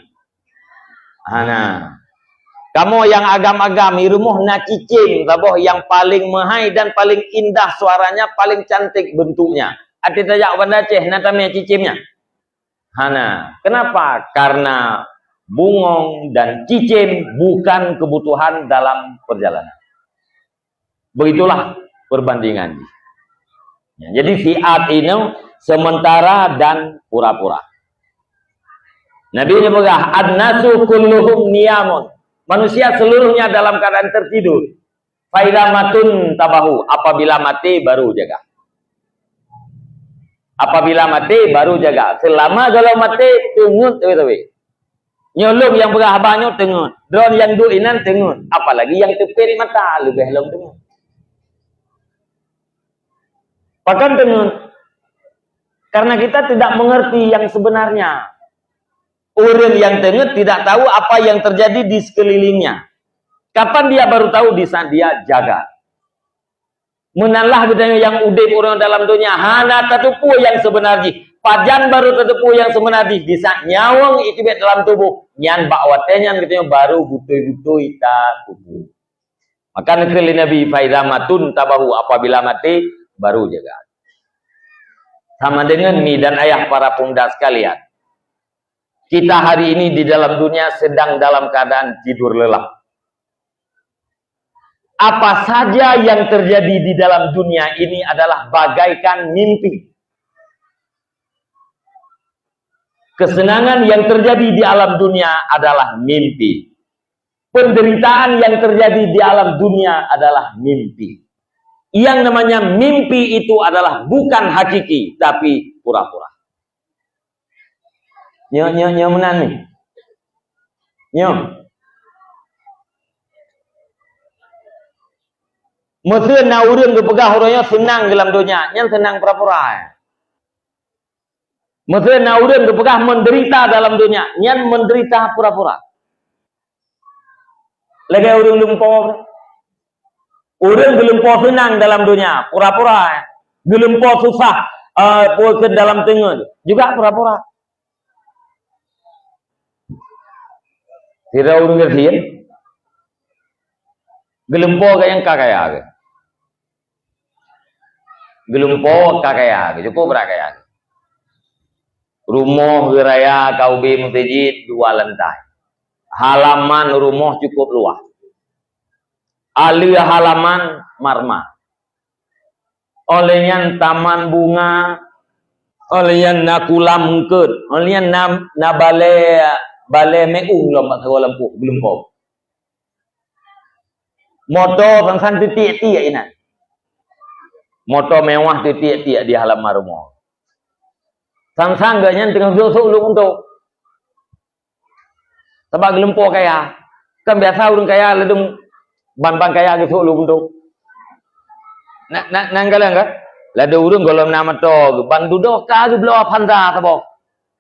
Hana. Kamoe nyang agam-agam, i rumoh na cicém saboh nyang paleng meuhai dan paleng indah suaranya, paleng cantik bentuknya. Até tajak Banda Aceh, na tamè cicém nyan? Hana. Kenapa? Karena bungöng dan cicém bukan kebutuhan dalam perjalanan. Begitulah perbandingan jih. Ya, jadi siat inoe sementara dan pura-pura. Nabi geupeugah, "An-nasu kulluhum niyamun." Manusia seluruhnya dalam keadaan tertidur. "Fa idza matu intabahu," apabila maté baru jaga. Apabila maté baru jaga. Selama gohlom maté, teungeut sabe-sabe. Nyoe lôn nyang peugah haba nyoe teungeut. Droeneuh nyang duek inan teungeut. Apalagi nyang teupet mata leubeh lom teungeut. Pakon teungeut? Karena kita tidak mengerti yang sebenarnya. Ureuëng nyang teungeut tidak tahu apa yang terjadi di sekelilingnya. Kapan dia baru tahu? Di saat dia jaga. Meunan lah geutanyoe nyang udeb ureuëng dalam donya hana tateupeue nyang seubeuna jih. Pajan barô tateupeue nyang seubeuna jih? Di saat nyawöng iteubiet dalam tuboh, nyan bak watée nyan geutanyoe barô beutôi-beutôi tateupeue. Maka neukheun lé Nabi, "Fa idza matu intabahu," apabila maté baru jaga. Sama dengan mi dan ayah para pemuda sekalian, kita hari ini di dalam dunia sedang dalam keadaan tidur lelap. Apa saja yang terjadi di dalam dunia ini adalah bagaikan mimpi. Kesenangan yang terjadi di alam dunia adalah mimpi. Penderitaan yang terjadi di alam dunia adalah mimpi. Yang namanya mimpi itu adalah bukan hakiki, tapi pura-pura. Nyoe, nyoe, nyoe meunan ni. Nyoe. Meusé na ureuëng geupeugah ureuëng nyoe seunang dalam donya, nyan seunang pura-pura. Meusé na ureuëng geupeugah meudeurita dalam donya, nyan meudeurita pura-pura. Lagée ureuëng lumpo. Ureuëng geulumpo seunang dalam donya, pura-pura. Geulumpo susah, eh, pokon dalam teungeut, juga pura-pura. Sidroe ureuëng gasien, geulumpo geuh nyang ka kaya geuh. Geulumpo ka kaya geuh, cukup brat kaya geuh. Rumoh geuh raya ka ubé meuseujid dua lantai. Halaman rumoh cukup luwah. Aleue halaman marma. Óh lheueh nyan taman bunga, óh lheueh nyan na kulam eungkôt, óh lheueh nyan na, na balée, balée meu'ueng lom bak sagoe lampôh, geulumpo. Moto sang-sang teutiek-tiek inan. Moto mewah teutiek-tiek di halaman rumoh. Sang-sang geuh nyan teungoh sôk-sôk lôn untông. Sabab geulumpo kaya. Kan biasa ureuëng kaya ladôm ban-ban kaya geusôk lôn untông. Na, na, nan galeng ka? Ladôm ureuëng gohlom na moto, ban dudoe ka geubloe Avanza saboh.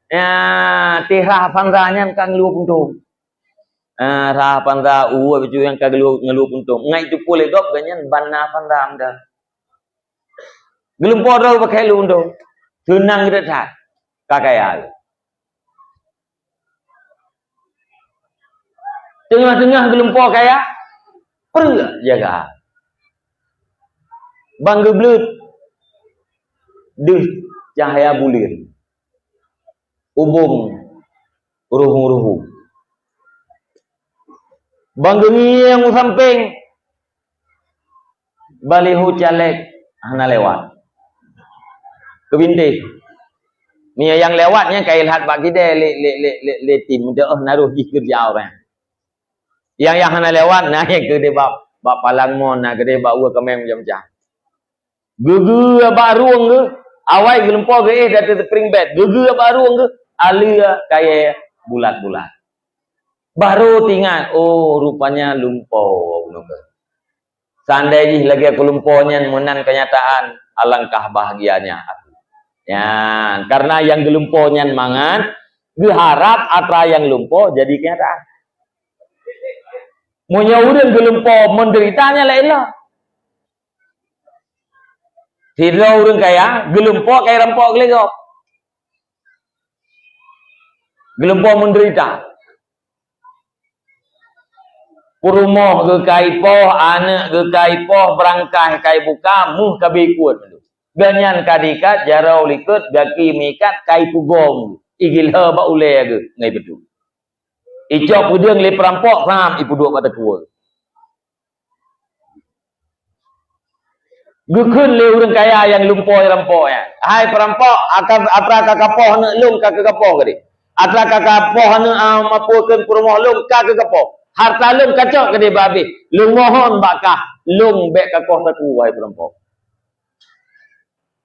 Ya, teuh rhah Avanza nyan ka ngeulup untông. Ah, rhah Avanza, ueh bacut nyang ka geulu-, ngeulup untông. Ngai teupeu lé gob geuh nyan ban na Avanza meudan. Geulumpo droe pakai lôn untông. Seunang geuh that. Ka kaya. Teungoh-teungoh geulumpo kaya, preuek jaga. Ban geubleut deuh cahya buleuen. Ubông ruhu-ruhu. Ban geungieng u sampéng, baliho caleg hana lewat. Keubintéh. Meunyoe nyang lewat nyan ka ilhat bak kidée lé, lé, lé, lé, lé tim, meudoh naroh jih keureuja ureuëng. Nyang, nyang hana lewat, na nyang keudeh bak, bak palang mon, na keudeh bak ueh kaméng macam-macam. Geugeue bak rueng geuh, awai geulumpo geuéh dan teuspring bed. Geugeue bak rueng geuh, aleue kayée bulat-bulat. Baru teuingat, "Oh, rupanya lumpo." Seandai jih lagée kulumpo nyan meunan kenyataan, alangkah bahagianya aku. Nyan, karena nyang geulumpo nyan mangat, geuharab atra nyang lumpo jadi kenyataan. Meunyoe ureuëng geulumpo menderita, nyan laén lom. Sidroe ureuëng kaya, geulumpo kai rampok geuligop. Geulumpo menderita. Peurumoh geukai poh, aneuëk geukai poh, beurangkah kai buka, muih ka beuikot. Gobnyan ka diikat, jaroe likot, gaki meuikat, kai pugom, igilho bak ulée geuh ngai beutôi. Icok peudeueng lé peurampok, sam ipeuduek bak takue. Geukheun lé ureuëng kaya nyang lumpo rampok nyan, "Hai peurampok, atra ka kapoh aneuëk lôn ka keukapoh keudeh. Atra ka kapoh aneuëk, ah, mapeukheun peurumoh lôn ka keukapoh. Harta lôn kacok keudeh bak abéh. Lôn mohon bak kah, lôn bék kakoh takue, hai peurampok."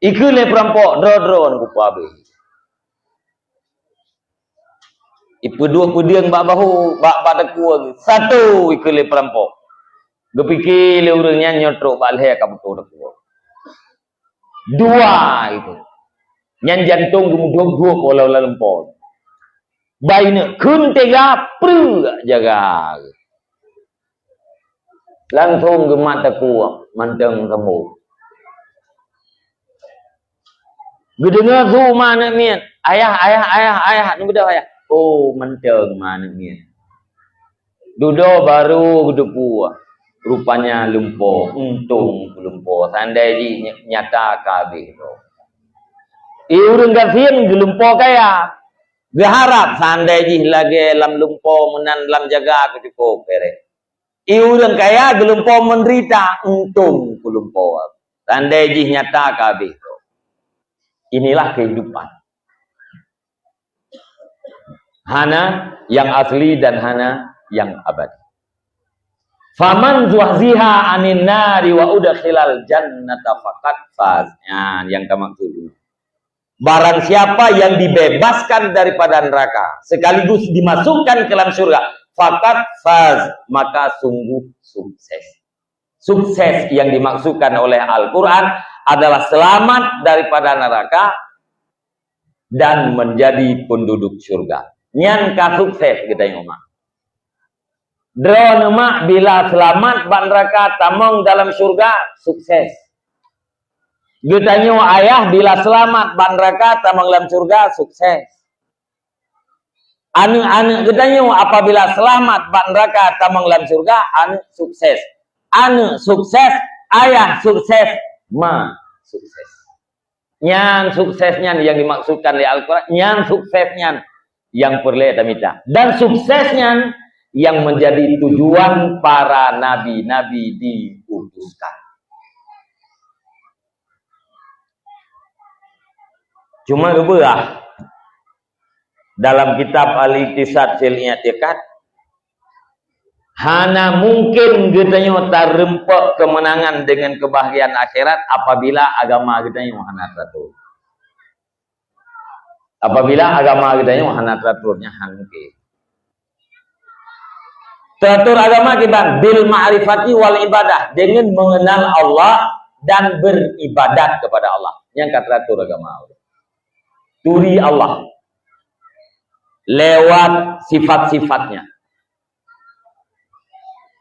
Ikheun lé peurampok, droe-droe kupeuabéh. Ipeuduek peudeueng bak bahu, bak, bak takue geuh. Satu ikheun lé peurampok. Geupike lé ureuëng nyan nyoe trok bak lhée ka beutôi takue. Dua itu. Nyan jantong geumudhop-dhop walau lam lumpo. Baineuek kheun teuga preuk jaga. Langsong geumat takue mantong sambong. Geudeungoe su ma aneuëk miet, "Ayah, ayah, ayah, ayah, neubeudôh ayah." Oh, mantong ma aneuëk miet. Dudoe baru geuteupeue, rupanya lumpo, untông lumpo. Seandai jih nyata ka abéh droe. I ureuëng gasien geulumpo kaya. Geuharab seandai jih lagée lam lumpo meunan lam jaga keucukôp bereh. I ureuëng kaya geulumpo menderita, untông kulumpo. Tandai jih nyata ka abéh. Inilah kehidupan. Hana yang asli dan hana yang abadi. "Faman zuhziha anin nari wa udkhilal jannata faqad faz." Nah, yang ka maksud ini. Barang siapa yang dibebaskan daripada neraka sekaligus dimasukkan ke dalam surga, faqad faz, maka sungguh sukses. Sukses yang dimaksudkan oleh Al-Quran adalah selamat daripada neraka dan menjadi penduduk surga. Nyan ka sukses geutanyoe mak. Droeneuh mak bila selamat bak neraka tamong dalam surga, sukses. Geutanyoe ayah bila selamat bak neraka tamong lam surga, sukses. Aneuëk-aneuëk geutanyoe apabila selamat bak neraka tamong lam surga, aneuëk sukses. Aneuëk sukses, ayah sukses, ma sukses. Nyan sukses nyan yang dimaksudkan oleh Al-Quran, nyan sukses nyan yang peureulée tamita. Dan sukses nyan yang menjadi tujuan para nabi-nabi diutuskan. Cuma geubeurah dalam kitab Al-Iqtisad fil I'tiqad, hana mungkin geutanyoe tareumpok keumeunangan deungon keubahagiaan akhirat apabila agama geutanyoe hana teuatur. Apabila agama geutanyoe hana teuatur, nyan hana mungkin. Teuatur agama kiban bil ma'rifati wal ibadah, dengan mengenal Allah dan beribadat kepada Allah. Nyan ka teuatur agama. Turi Allah lewat sifat-sifatnya.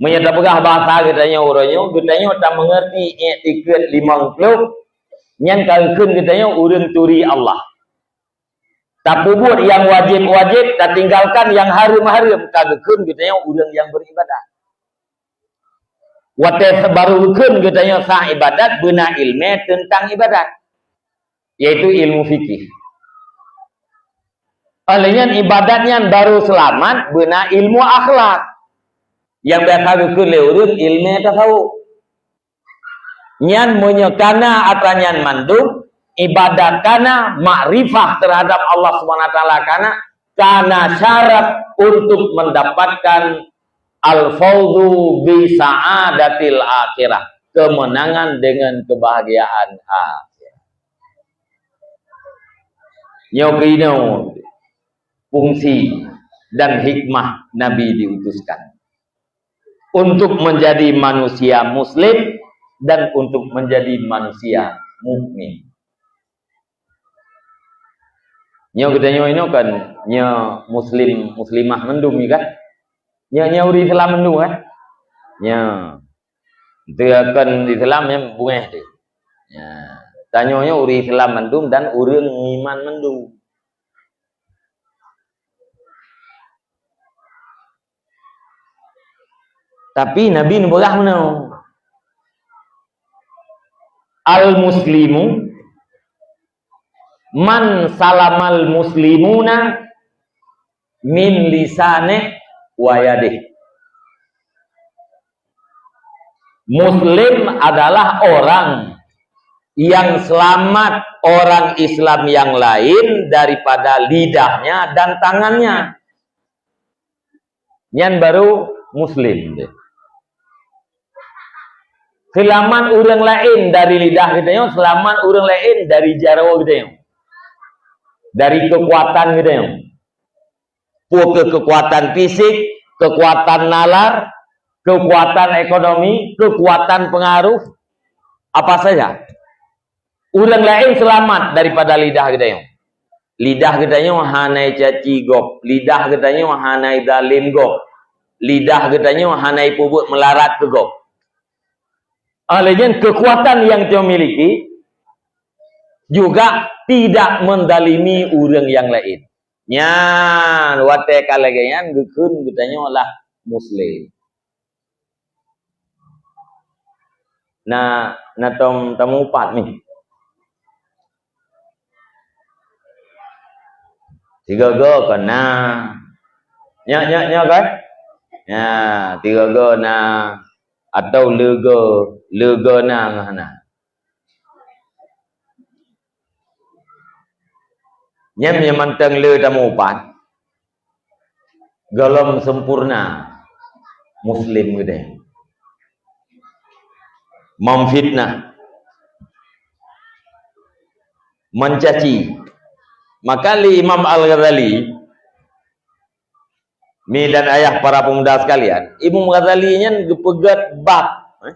Meunyoe tapeugah bahasa geutanyoe uroe nyoe, geutanyoe tameungerti iktikeuet limong ploh, nyan ka geukheun geutanyoe ureuëng turi Allah. Tapeubuet nyang wajéb-wajéb, tatinggalkan nyang hareuem-hareuem, ka geukheun geutanyoe ureuëng nyang beuribadat. Watée baru geukheun geutanyoe sah ibadat, beuna iéleumé teuntang ibadat, yaitu ilmu fikih. Óh lheueh nyan ibadat nyan baru seulamat, beuna ilmu akhlak, nyang biasa geukheun lé ureuëng iéleumé tasawuf. Nyan meunyoe kana atra nyan mandum, ibadat kana, makrifah terhadap Allah Subhanahu Wa Taala kana, kana syarat untuk mendapatkan al-fauzu bi sa'adatil akhirah, kemenangan dengan kebahagiaan. Ha. Nyoe keunoe fungsi dan hikmah Nabi diutuskan. Untuk menjadi manusia muslim dan untuk menjadi manusia mukmin. Nyoe geutanyoe inoe kan, nyoe muslim, muslimah mandum nyoe kan? Nyoe, nyoe ureueng Islam mandum kan? Nyoe. Teu kon Islam nyang bungéh teuh. Nyoe. Tanyoe nyoe ureueng Islam mandum dan ureueng iman mandum. Tapi Nabi neupeugah meunoe, "Al-muslimu man salamal muslimuna min lisanih wa yadih." Muslim adalah orang yang selamat orang Islam yang lain daripada lidahnya dan tangannya. Nyan baru muslim. Seulamat ureueng laén dari lidah geutanyoe, seulamat ureueng laén dari jaroe geutanyoe. Dari keukuatan geutanyoe. Peue keu keukuatan fisik, keukuatan nalar, keukuatan ekonomi, keukuatan pengaruh, apa saja. Ureueng laén seulamat daripada lidah geutanyoe. Lidah geutanyoe hana caci gob, lidah geutanyoe hana zalim gob, lidah geutanyoe hana peubuet meularat keu gob. Oleh nyan keukuatan nyang tanyoe miliki juga tidak mendalimi ureueng nyang laén. Nyan watée ka lagée nyan geukheun geutanyoe lah muslim. Na, na tom tamupat ni. Tiga go kon na. Nyak, nyak, nyak kan? Ya, tiga go na atau lego, lego na ngah na. Nyan nyang mantong le tamupat. Gohlom sempurna muslim geude. Memfitnah, mencaci. Maka lé Imam Al-Ghazali, mi dan ayah para pemuda sekalian, Imam Ghazali nyan geupeugét bab, eh,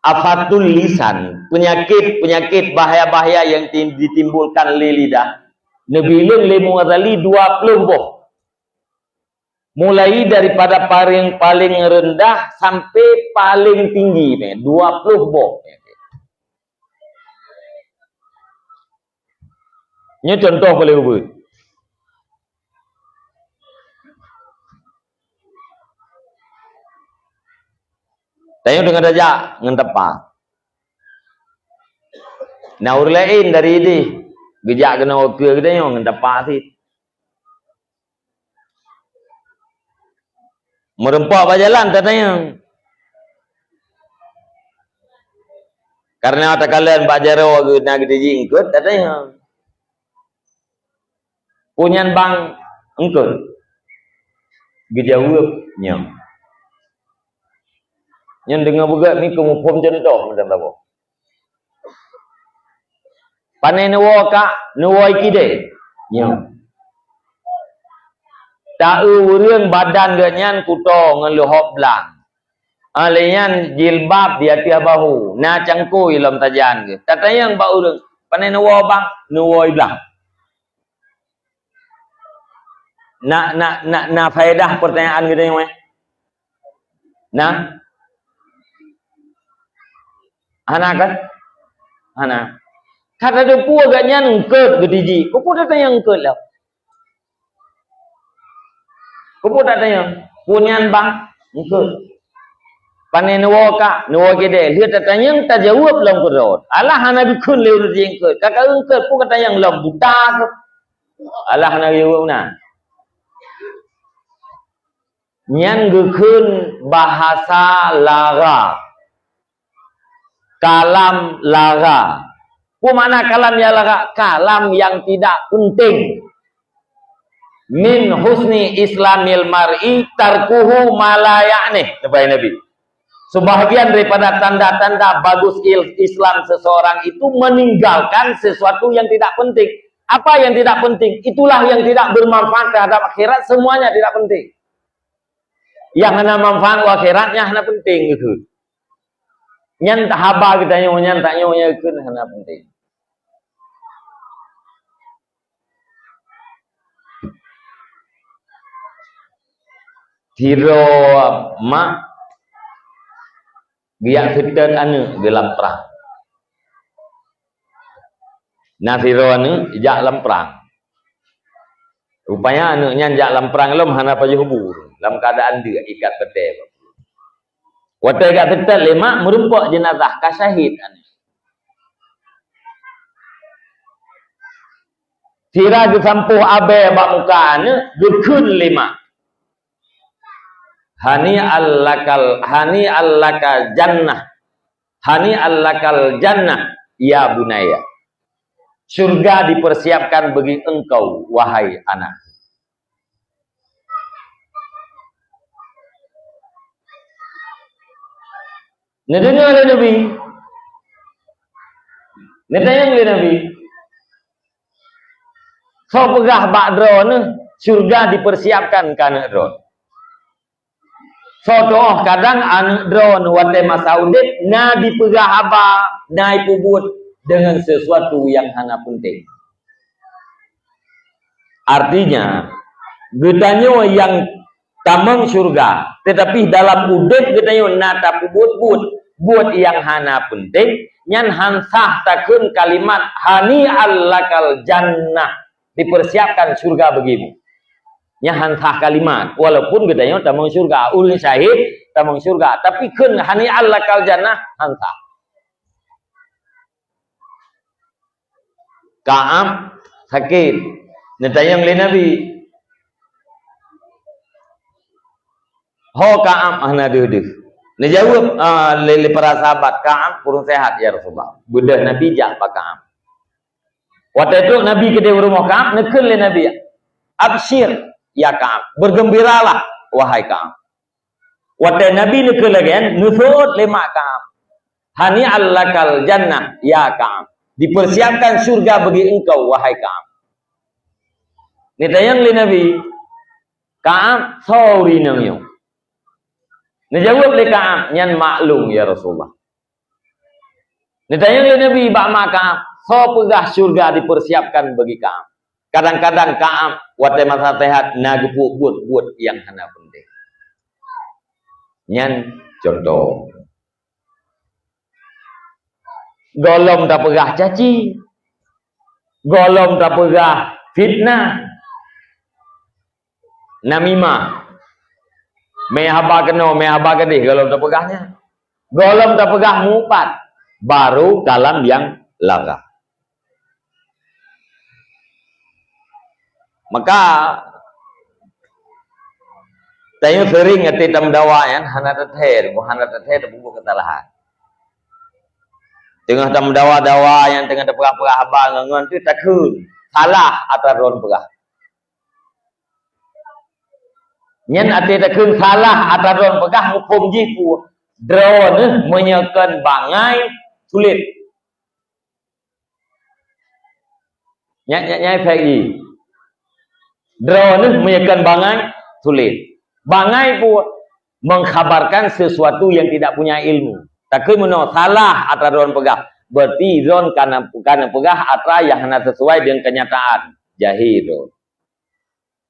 afatul lisan, penyakit-penyakit bahaya-bahaya yang ti-, ditimbulkan lé lidah. Neubileng lé Imam Ghazali dua ploh boh. Mulai daripada paling, paling rendah sampai paling tinggi, dua ploh boh. Nyoe contoh paléng ubeut. Tanyoe teungoh tajak ngon tapa. Na ureueng laén dari idéh geujak keunoe keu geutanyoe ngon tapa cit. Meurumpok bak jalan tatanyong. Karena takalon bak jaroe geuh na geutiji eungkot, tatanyong, "Peue nyan bang eungkot?" Geujaweueb, "Nyoe." Nyan deungoe beugét mi keu muphom cuntoh mantong saboh. Pane neuwoe kak, neuwoe kidée. Nyoe. Ta-eu ureueng badan geuh nyan kuto ngon leuhop blang. Alèh nyan jilbab di ateueh bahu, na cangkôi lom sajan geuh. Tatanyong bak ureueng, pane neuwoe bang, neuwoe blang. Na, na, na, na faedah pertanyaan geutanyoe, eh? Na? Hana kan? Hana. Ka tateupeue geuh nyan eungkot geutiji. Keupeue tatanyong eungkot lom? Keupeue tatanyong? Peue nyan bang? Eungkot. Pane neuwoe kak, neuwoe kidée. Lheueh tatanyong tajaweueb lom keudroe. Alah hana geukheun lé ureueng eungkot. Ka ka eungkot peue katanyong lom buta keuh. Alah hana geujaweueb na. Nyan geukheun bahasa lara. Kalam lara. Peue makna kalam nyang lara? Kalam nyang tidak penting. "Min husni islamil mar'i tarkuhu ma la ya'nih," neupeugah Nabi. Sebahagian daripada tanda-tanda bagus il-, Islam seseorang itu meninggalkan sesuatu yang tidak penting. Apa yang tidak penting? Itulah yang tidak bermanfaat terhadap akhirat, semuanya tidak penting. Nyang hana manfaat u akhirat, nyan hana penting geukheun. Nyan haba geutanyoe, nyan tanyoe nyang geukheun hana penting. Sidroe mak geujak seutôt aneuëk geuh lam prang. Na sidroe aneuëk jak lam prang. Rupanya aneuëk nyan jak lam prang lom hana pajoh bu, lam keuadaan deuk ikat batée. Watée jak seutôt lé mak, meurumpok jeunazah ka syahid aneuëk. Sira geusampôh abée bak muka aneuëk, geukheun lé mak. Hani'al lakal, hani'al laka jannah. Hani'al lakal jannah, ya bunayya. Syurga dipersiapkan bagi engkau, wahai anak. Neudeungoe lé Nabi. Neutanyong lé Nabi. Soe peugah bak droeneuh syurga dipersiapkan keu aneuëk droeneuh? Soe teuh kadang aneuëk droeneuh watée masa udeb na dipeugah haba, na jipeubuet deungon sesuatu nyang hana penting. Artinya, geutanyoe nyang tamong syurga, teutapi dalam udeb geutanyoe na tapeubuet buet, buet nyang hana penting, nyan han sah takheun kalimat hani'al lakal jannah, dipersiapkan syurga bagimu. Nyan han sah kalimat, walaupun geutanyoe tamong syurga, ureuëng syahid tamong syurga, tapi kheun hani'al lakal jannah han sah. Ka'ab sakét. Neutanyong lé Nabi, "Ho Ka'ab hana deuh-deuh?" Neujaweueb, ah, lé, lé para sahabat, "Ka'ab kureueng seuhat, ya Rasulullah." Beudôh Nabi jak bak Ka'ab. Watée trok Nabi keudeh u rumoh Ka'ab, neukheun lé Nabi, "Absyir, ya Ka'ab, bergembiralah, wahai Ka'ab." Watée Nabi neukheun lagée nyan, neuseuôt lé mak Ka'ab, "Hani'al lakal jannah, ya Ka'ab. Dipersiapkan syurga bagi engkau, wahai Ka'ab." Neutanyong lé Nabi, "Ka'ab, soe ureuëng inong nyoe?" Neujaweueb lé Ka'ab, "Nyan mak lôn, ya Rasulullah." Neutanyong lé Nabi bak mak Ka'ab, "Soe peugah syurga dipersiapkan bagi Ka'ab?" Kadang-kadang Ka'ab watée masa seuhat na geupeubuet buet nyang hana penting. Nyan contoh. Gohlom tapeugah caci, gohlom tapeugah fitnah, namimah, mé haba keunoe, mé haba keudeh, gohlom tapeugah nyan. Gohlom tapeugah meuupat, baru kalam nyang lagak. Maka, tanyoe seuring até tameudawa nyan hana tathèe, hana tathèe tapeubuet keusalahan. Teungoh tameudawa-dawa nyang teungoh tapeugah-peugah haba ngon-ngon tu takheun salah atra droen peugah. Nyan até takheun salah atra droen peugah muphom jih peue? Droeneuh meunyoe kon bangai sulet. Nyan, nyan, nyan fai. Droeneuh meunyoe kon bangai sulet. Bangai peue? Mengkhabarkan sesuatu yang tidak punya ilmu. Takheun meunoe salah atra droen peugah. Berarti droen kana, kana peugah atra nyang hana sesuai dengan kenyataan. Jahil droen.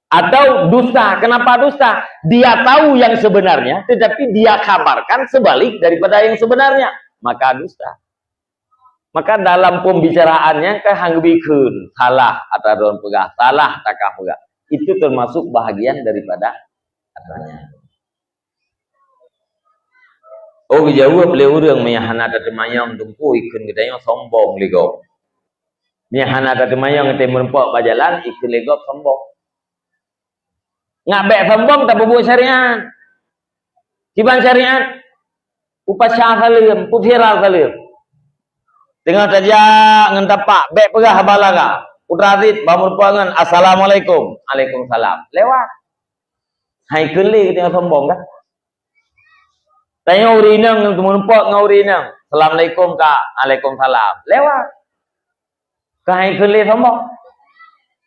Atau dusta. Kenapa dusta? Dia tahu yang sebenarnya, tetapi dia khabarkan sebalik daripada yang sebenarnya. Maka dusta. Maka dalam pembicaraannya kan han geubri kheun salah atra droen peugah, salah takah peugah. Itu termasuk bahagian daripada katanya. Oh, geujaweueb lé ureuëng, meunyo hana tateumanyong teungku, ikheun geutanyoe sombong lé gob. Meunyo hana tateumanyong teumeureumpok bak jalan, ikheun lé gob sombong. Ngat bék sombong tapeubuet syariat. Kiban syariat, peupasha saleuem, peuviral saleuem. Teungoh tajak ngon tapak, bék peugah haba lagak. Putra Aziz, bak meureumpok ngon, "Assalamualaikum." "Alaikumsalam." Lewat. Hai kheun lé geutanyoe sombong kan? Tanyoe ureueng inong meureumpok ngon ureueng inong, "Assalamualaikum, Kak." "Waalaikumsalam." Lewat. Keuhai kheun lé sombong.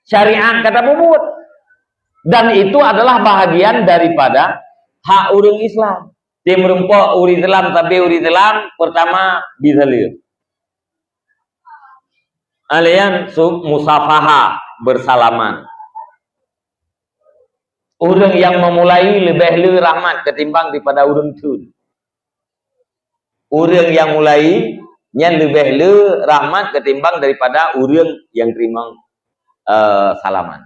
Syariat ka tapubuet. Dan itu adalah bahagian daripada hak ureueng Islam. Tem meureumpok ureueng Islam, sabe ureueng Islam, pertama, bi saleuem. Alian su-, musafahah, bersalaman. Ureueng nyang memulai leubeh le rahmat ketimbang daripada ureueng theun. Ureueng nyang mulai nyan leubeh le rahmat ketimbang daripada ureueng nyang teurimong, eh, salaman.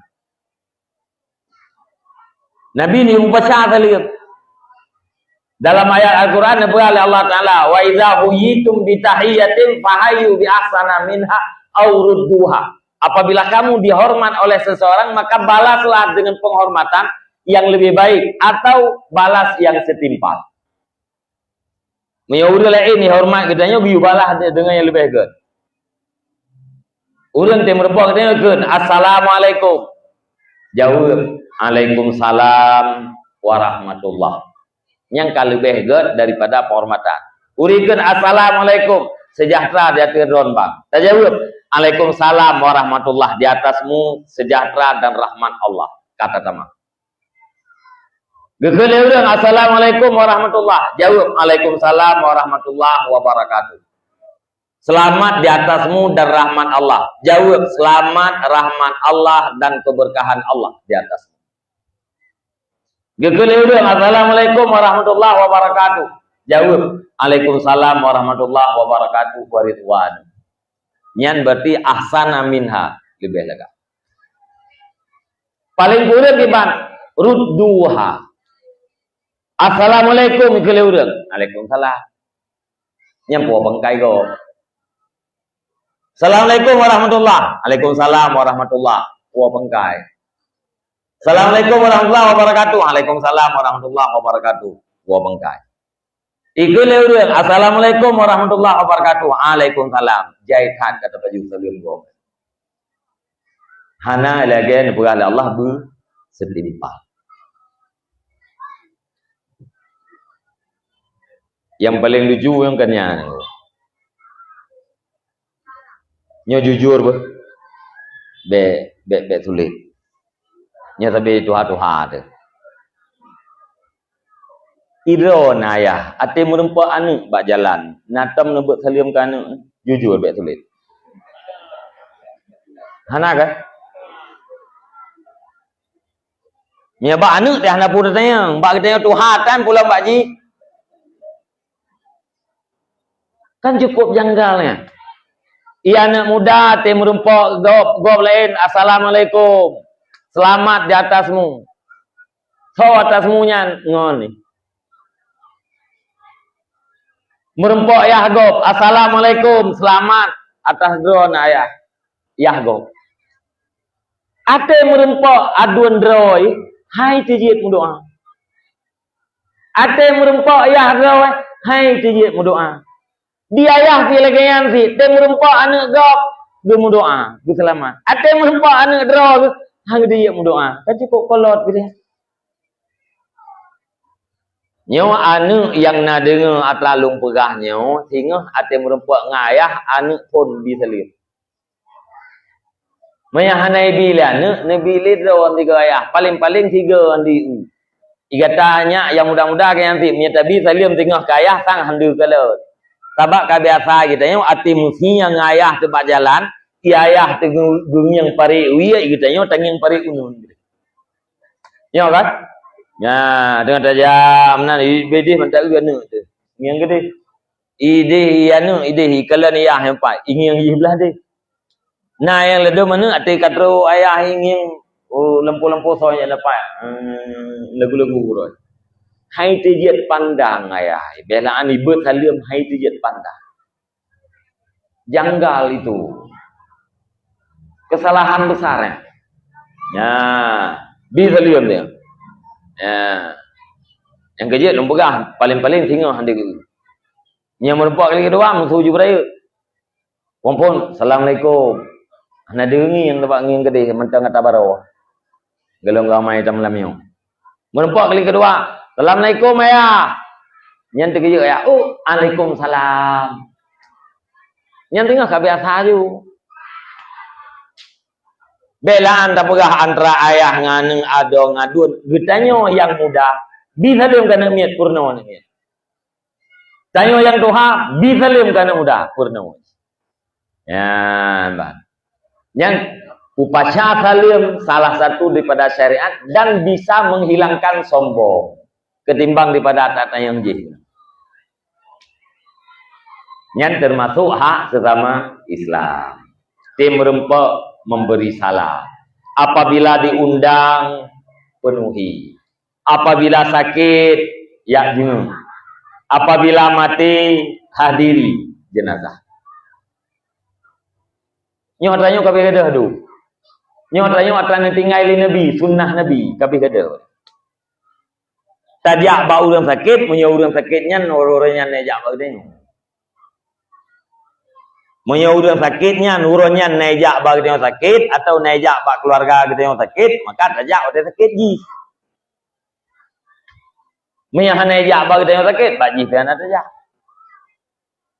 Nabi ni baca saleuem. Dalam ayat Al-Quran neupeugah lé Allah Taala, "Wa idza huyitum bi tahiyatin fahayyu bi ahsana minha aw rudduha." Apabila kamu dihormat oleh seseorang, maka balaslah dengan penghormatan yang lebih baik atau balas yang setimpal. Meunyoe ureueng laén dihormat geutanyoe, geuyue balas deungon nyang leubeh gét. Ureueng tem meureumpok geutanyoe kheun, "Assalamualaikum." Jaweueb, "Waalaikumsalam warahmatullah." Nyang ka leubeh gét daripada penghormatan. Ureueng kheun, "Assalamualaikum, sejahtera di ateueh droe bang." Tajaweueb, "Waalaikumsalam warahmatullah, di atasmu sejahtera dan rahmat Allah." Kata tamah. Geukheun lé ureueng, "Assalamualaikum warahmatullah." Jaweueb, "Waalaikumsalam warahmatullahi wabarakatuh." "Selamat di atasmu dan rahmat Allah." Jaweueb, "Selamat rahmat Allah dan keberkahan Allah di atasmu." Geukheun lé ureueng, "Assalamualaikum warahmatullahi wabarakatuh." Jaweueb, "Waalaikumsalam warahmatullahi wabarakatuh wa ridwan." Nyan berarti ahsana minha, leubeh lagak. Paléng kureueng kiban, rudduha. "Assalamualaikum," keu lé ureueng. "Waalaikumsalam." Nyan puwoe bangkai gob. "Assalamualaikum warahmatullah." "Waalaikumsalam warahmatullah." Puwoe bangkai. "Assalamualaikum warahmatullahi wabarakatuh." "Waalaikumsalam warahmatullahi wabarakatuh." Puwoe bangkai. Ikheun lé ureueng, "Assalamualaikum warahmatullahi wabarakatuh." "Waalaikumsalam." Jai that ka tapajôh saleuem gob. Hana lagèe neupeugah lé Allah beusetimpal. Nyang paleng lucu nyang ka nyan. Nyoe jujur beuh. Bèk, bèk, bèk sulet. Nyoe sabe tuha-tuha teuh. Idroe na ayah, até meureumpok aneuk bak jalan, na tom neubeuet saleuem keu aneuk, jujur bèk sulet. Hana kan? Nyoe bak aneuk teuh hana peue teutanyong, bak geutanyoe tuha tan pulang bak jih. Kan cukup janggal nyan. Iya aneuk muda teuh meureumpok gob, gob laén, "Assalamualaikum. Selamat di atasmu." Soe atasmu nyan ngon ni. Meureumpok yah gob, "Assalamualaikum, selamat atas droeneuh ayah." Yah gob. Até meureumpok aduen droe, hai teujeuet meudoa. Até meureumpok yah droe, hai teujeuet meudoa. Di ayah pih lagèe nyan pih, até meureumpok aneuk gob, geumeudoa, geuseulamat. Até meureumpok aneuk droe, han teujeuet meudoa. Kan cukup kolot pih. Nyoe aneuk nyang na deungoe atra lôn peugah nyoe, singoh até meureumpok ngon ayah, aneuk phôn bi saleuem. Meunyo hana ibi lé aneuk, neubi lé droe sigoe ayah, paleng-paleng sigoe di u. Igata nyak nyang muda-muda ka nyan cit, meunyo tabi saleuem teungoh keu ayah, sang han deuh kalon. Sabab ka biasa geutanyoe até meusinyang ngon ayah teuh bak jalan, i ayah teuh geu-, geungieng parek u ie, geutanyoe tangieng parek u ngon. Nyoe kan? Nyan, teungoh tajam nan, i bideh mantong aneuk teuh. Ngieng keudeh. Ideh i aneuk, ideh i kalon i yah nyang pat, ingieng jih blah deh. Na nyang ladôm aneuk até ka trok ayah ingieng, oh, lampu-lampu soe nyang dapat, hmm, lagu-lagu uroe. Hai teujeuet pandang ayah, bela an ibeuet saleuem hai teujeuet pandang. Janggal itu. Kesalahan besar, ya. Ya, bi saleuem dia. Ya. Nyang keujeuet lôn peugah, paléng-paléng singoh han deuh. Nyang meureumpok kali keudua, musoh ju beurayeuk. Wong phôn, "Assalamualaikum." Hana deungi nyang teubak ngieng keudeh, mantong ata baroe. Golom ramai tam lam nyoe. Meureumpok kali keudua, "Assalamualaikum, Ayah." Nyan teukeujeuet ayah, "Oh, alaikumsalam." Nyan teungoh ka biasa ju. Bèk la'an tapeugah antara ayah ngon aneuk, adoe ngon aduen. Geutanyoe nyang muda, bi saleuem keu aneuk miet, peurunoe aneuk miet. Tanyoe nyang tuha, bi saleuem keu aneuk muda, peurunoe. Nyan, bah. Nyan upacara saleuem salah satu daripada syariat dan bisa menghilangkan sombong ketimbang daripada ata-ata nyang jih. Nyan termasuk hak sesama Islam. Tim rempok memberi salam. Apabila diundang, penuhi. Apabila sakit, jak jenguk. Apabila maté, hadiri jenazah. Nyoe tanyoe ka abéh gadôh tu. Nyoe tanyoe atra neutinggai lé Nabi, sunnah Nabi, ka abéh gadôh. Tajak bak ureuëng sakét, meunyoe ureuëng sakét nyan, uroe nyan neujak bak geutanyoe. Meunyoe ureuëng sakét nyan, uroe nyan neujak bak geutanyoe sakét, atawa neujak bak keuluwarga geutanyoe sakét, maka tajak watée sakét jih. Meunyoe hana jak bak geutanyoe sakét, bak jih pih hana tajak.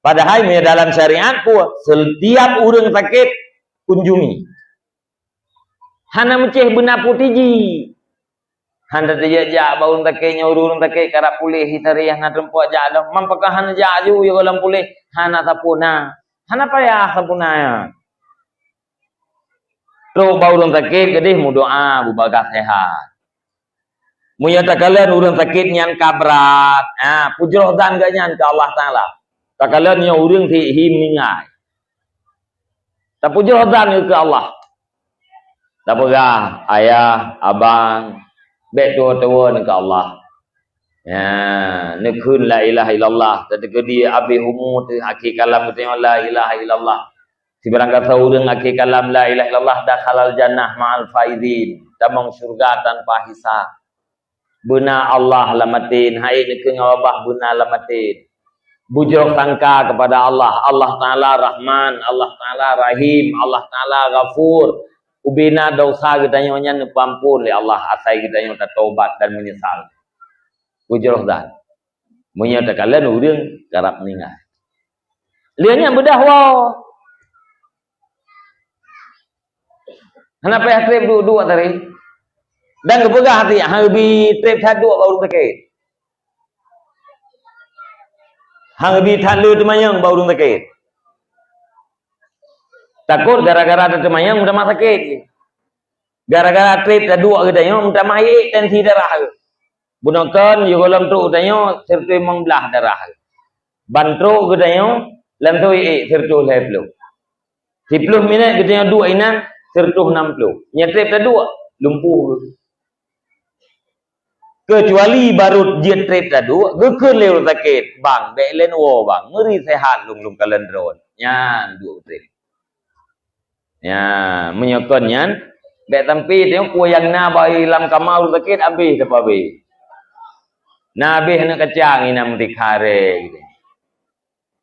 Padahai meunyoe dalam syariat pun, setiap ureuëng sakét, kunjungi. Hana meucéh beuna putih jih. Hana tajak-jak bak ureuëng sakét, nyoe ureuëng sakét karab puléh, hitareh hana teumpok jak lom. Man pakon hana jak ju, ya gohlom puléh, hana sapeue na. Hana payah sapeue na nyan. Trok bak ureuëng sakét keudeh meudoá, beubagaih sehat. Meunyoe takalon ureuëng sakét nyan ka brat, ha, peujroh zan geuh nyan keu Allah Taala. Takalon nyoe ureuëng si hi meuninggai. Tapeujroh zan geuh keu Allah. Tapeugah, "Ayah, abang, bék tuwoe-tuwoe neuh keu Allah." Ya, neukheun la ilaha illallah, tateukeudi abéh umu teuh akhé kalam geutanyoe la ilaha illallah. Sibarang gasoe ureuëng akhé kalam la ilaha illallah dakhalal jannah ma'al faizin, tamong syeuruga tanpa hisab. Beuna Allah lam até, hai neukheun ngon babah beuna lam até. Beujroh sangka keupada Allah, Allah Taala Rahman, Allah Taala Rahim, Allah Taala Ghafur. Ubena desya geutanyoe nyan neupeuamphon lé Allah asai geutanyoe tatobat dan meunyeusal. Beujroh zan. Meunyoe takalon ureuëng karab meuninggai. Lheueh nyan beudahwoe. Hana payah trép duek-duek tadi. Dan geupeugah hati, "Hana bi trép that duek bak ureuëng sakét. Hana bi that le teumanyong bak ureuëng sakét." Takot gara-gara tateumanyong meutamah sakét. Gara-gara trép taduek geutanyoe meutamah ék tensi darah. Bunoe kon, yôh gohlom trok geutanyoe sireutoh limong blaih darah. Ban trok geutanyoe lam sireutoh ék sireutoh lhée ploh. Siploh minét geutanyoe duek inan sireutoh nam ploh. Nyan trép taduek, lumpuh geuh. Keucuali barô jeuet trép taduek, geukheun lé ureuëng sakét, "Bang, bék lén woe, Bang. Meuri sehat lôn, lôn kalon droen." Nyan duek trép. Ya, meunyoe kon nyan, bék sampai teuh peue nyang na bak lam kama ureuëng sakét abéh teupabéh. Na abéh aneuk kacang inan meutika ré gitu.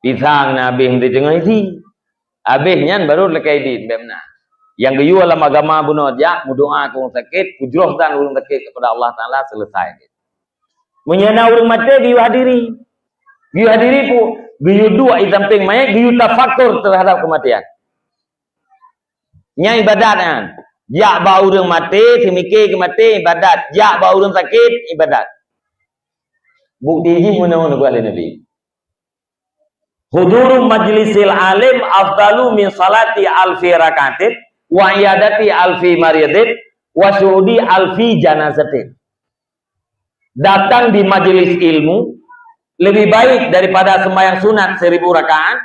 Pisang na abéh meuteungoh isi. Abéh nyan baru lakée dit bék meunan. Nyang geuyue lam agama bunoe jak meudoá keu ureuëng sakét, peujroh zan ureuëng sakét keupada Allah Taala, selesai. Meunyoe na ureuëng maté geuyue hadiri. Geuyue hadiri peue? Geuyue duek di sampéng manyét, geuyue tafakur teuhadab keumatian. Nyan ibadat nyan. Jak bak ureuëng maté, seumiké keu maté, ibadat. Jak bak ureuëng sakét, ibadat. Bukti jih meunan geupeugah lé Nabi. "Huduru majlisil alim afdalu min salati alfi rakaatin, wa iyadati alfi maridin, wa syuhudi alfi janazatin." Datang di majelis ilmu lebih baik daripada sembahyang sunat seribu rakaat,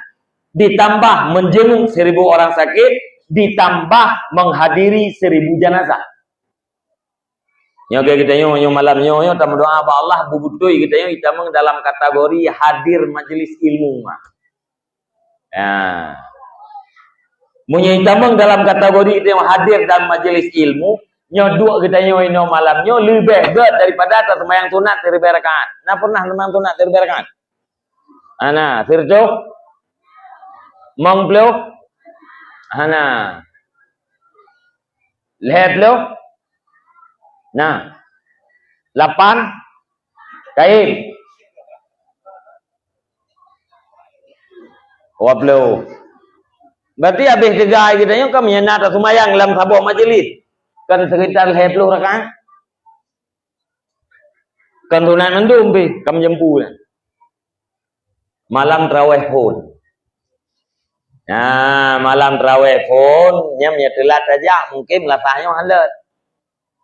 ditambah menjenguk seribu orang sakit, ditambah menghadiri seribu jenazah. Nyoe geutanyoe, nyoe malam nyoe, nyoe tameudoa bak Allah, beubeutôi geutanyoe itamong dalam kategori hadir majelis ilmu. Ya. Meunyoe itamong dalam kategori geutanyoe hadir dalam majelis ilmu, nyoe duek geutanyoe inoe malam nyoe leubeh gét daripada taseumayang sunat siribée rakaat. Na pernah seumayang sunat siribée rakaat? Hana, sireutoh? Limong ploh? Hana. Lhée ploh? Na. Lapan? Kain. Dua ploh. Berarti habéh teuga geutanyoe kan meunyo na taseumayang lam saboh majlis. Kan sekitar lhèe ploh rakaat. Kan sunat mandum pih, kan meujampu nyan. Malam tarawèh phôn. Nah, malam tarawèh phôn, nyan meunyo teulat tajak, mungkin meulasah nyoe han lheueh.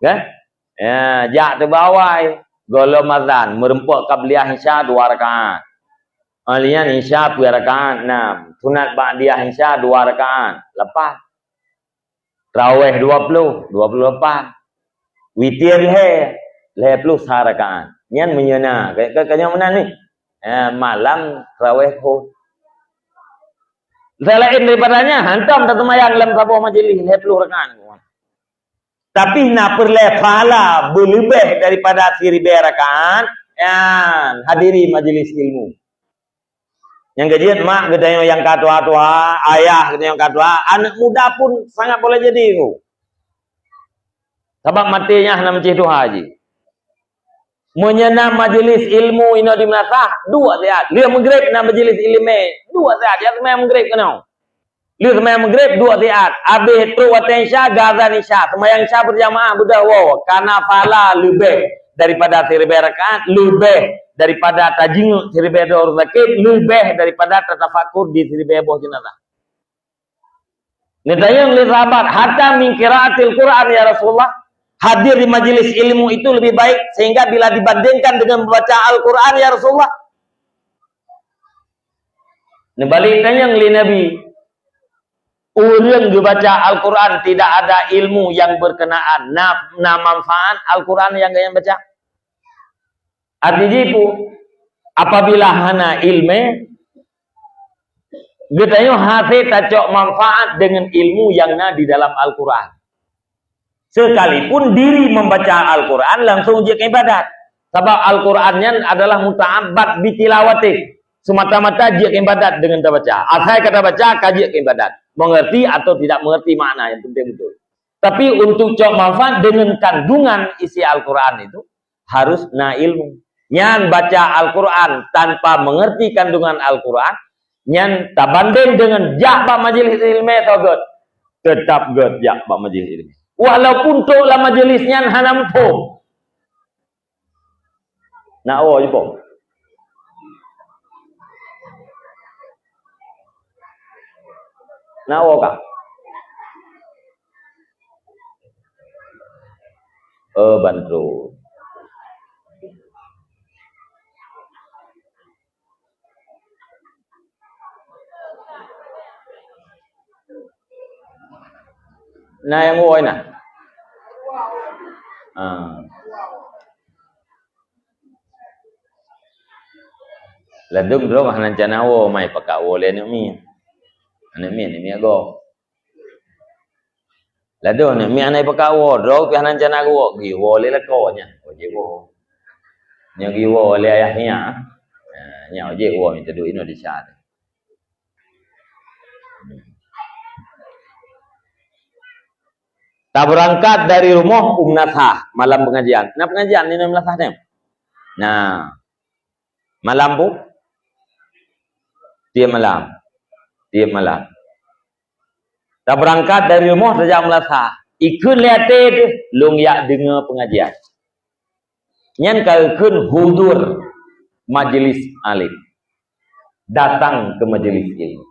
Kan? Ya, jak teubawai. Gohlom azan, meureumpok qabliyah Isya dua rakaat. Ahli nyan Isya peuet rakaat, nam. Sunat ba'diyah Isya dua rakaat, lapan. Tarawèh dua ploh, dua ploh lapan. Witir lhèe, lhèe ploh sa rakaat. Nyan meunyo na, ka, ka, ka nyoe meunan ni. Eh, malam tarawèh phôn. Selain daripada nyan, hantom taseumayang lam saboh majlis lhèe ploh rakaat. Tapi na peureulèe pahala beuleubeh daripada siribèe rakaat, nyan hadiri majlis ilmu. Nyang keujeuet mak geutanyoe nyang ka tuha-tuha, ayah geutanyoe nyang ka tuha, aneuk muda pun sangat boleh jadi tu. Sabab maté nyan hana meucéh tuha jih. Meunyo na majlis ilmu inoe di meulasah, duek siat. Lheueh meugreb na majlis ileumèe, duek siat. Jak seumayang meugreb keunoe. Lheueh seumayang meugreb, duek siat. Abéh trok watèe Isya, geuazan Isya. Seumayang Isya beurjamaah beudôh woe. Kana pahala leubeh daripada siribèe rakaat, leubeh daripada tajingeuk siribèe droe ureueng sakét, leubeh daripada tatafakur di siribèe boh jeunazah. Neutanyong lé sahabat, "Hatta min qiraatil Qur'an, ya Rasulullah?" Hadir di majlis ilmu itu lebih baik, sehingga bila dibandingkan dengan membaca Al-Quran, ya Rasulullah? Neubalek tanyong lé Nabi, "Ureueng geubaca Al-Quran tidak ada ilmu yang berkenaan, na, na manfaat Al-Quran nyang geuh baca?" Arti jih peue? Apabila hana ileumèe, geutanyoe hase tacok manfaat deungon ilmu nyang na di dalam Al-Quran. Sekalipun diri membaca Al-Quran langsung jeuet keu ibadat. Sabab Al-Quran nyan adalah muta'abbad bitilawatih. Semata-mata jeuet keu ibadat deungon tabaca. Asai ka tabaca, ka jeuet keu ibadat. Mengerti atau tidak mengerti makna, yang penting betul. Tapi untuk cok manfaat deungon kandungan isi Al-Quran itu, harus na ilmu. Nyan baca Al-Quran tanpa mengerti kandungan Al-Quran, nyan tabandeng deungon jak bak majlis ileumèe, tho gèt. Teutap gèt jak bak majlis ileumèe. Walaupun trok lam majlis nyan hana muphom. Nak woe jipong. Nak woe kah? Oh, bantu. Na nyang woe na? Ah. Ladôm droe hana rencana woe, mai pakat woe lé aneuk miet. Aneuk miet, aneuk miet gob. Ladôm aneuk miet hana pakat woe, droe pih hana rencana geuwoe, geuwoe lé lakoe nyan. Oh, jiwoe. Nyan geuwoe lé ayah nyan. Nah, nyan jeuet woe mita duek inoe di sat. Tabeurangkat dari rumoh u meulasah malam pengajian. Na pengajian di meulasah nyan? Nah, malam pu? Tiep malam. Tiep malam. Tabeurangkat dari rumoh tajak meulasah. Ikheun lé até teuh, lôn jak deungoe pengajian. Nyan ka geukheun hudur majlis alim. Datang ke majlis ilmu.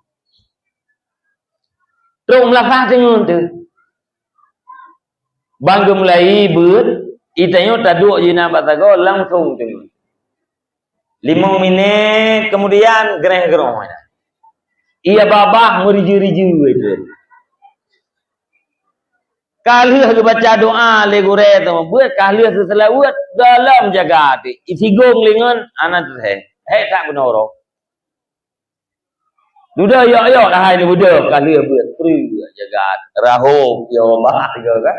Trok meulasah teungeut teuh. Ban geumulai beuet, geutanyoe taduek jih na bak sagoe langsung teungeut. Limong minét kemudian, greh-groh. Iya babah meurijeu-rijeu itu. Ka lheueh geubaca doa lé gurèe teuma beuet, ka lheueh seuseulaweuet, gohlom jaga até. Isigong lingon, hana teuthèe. Hék that bunoe uroe. Dudoe yok-yok dah hai ni beudôh, ka lheueh beuet. Preuh jaga até. Rahom, ya Allah, tiga kan.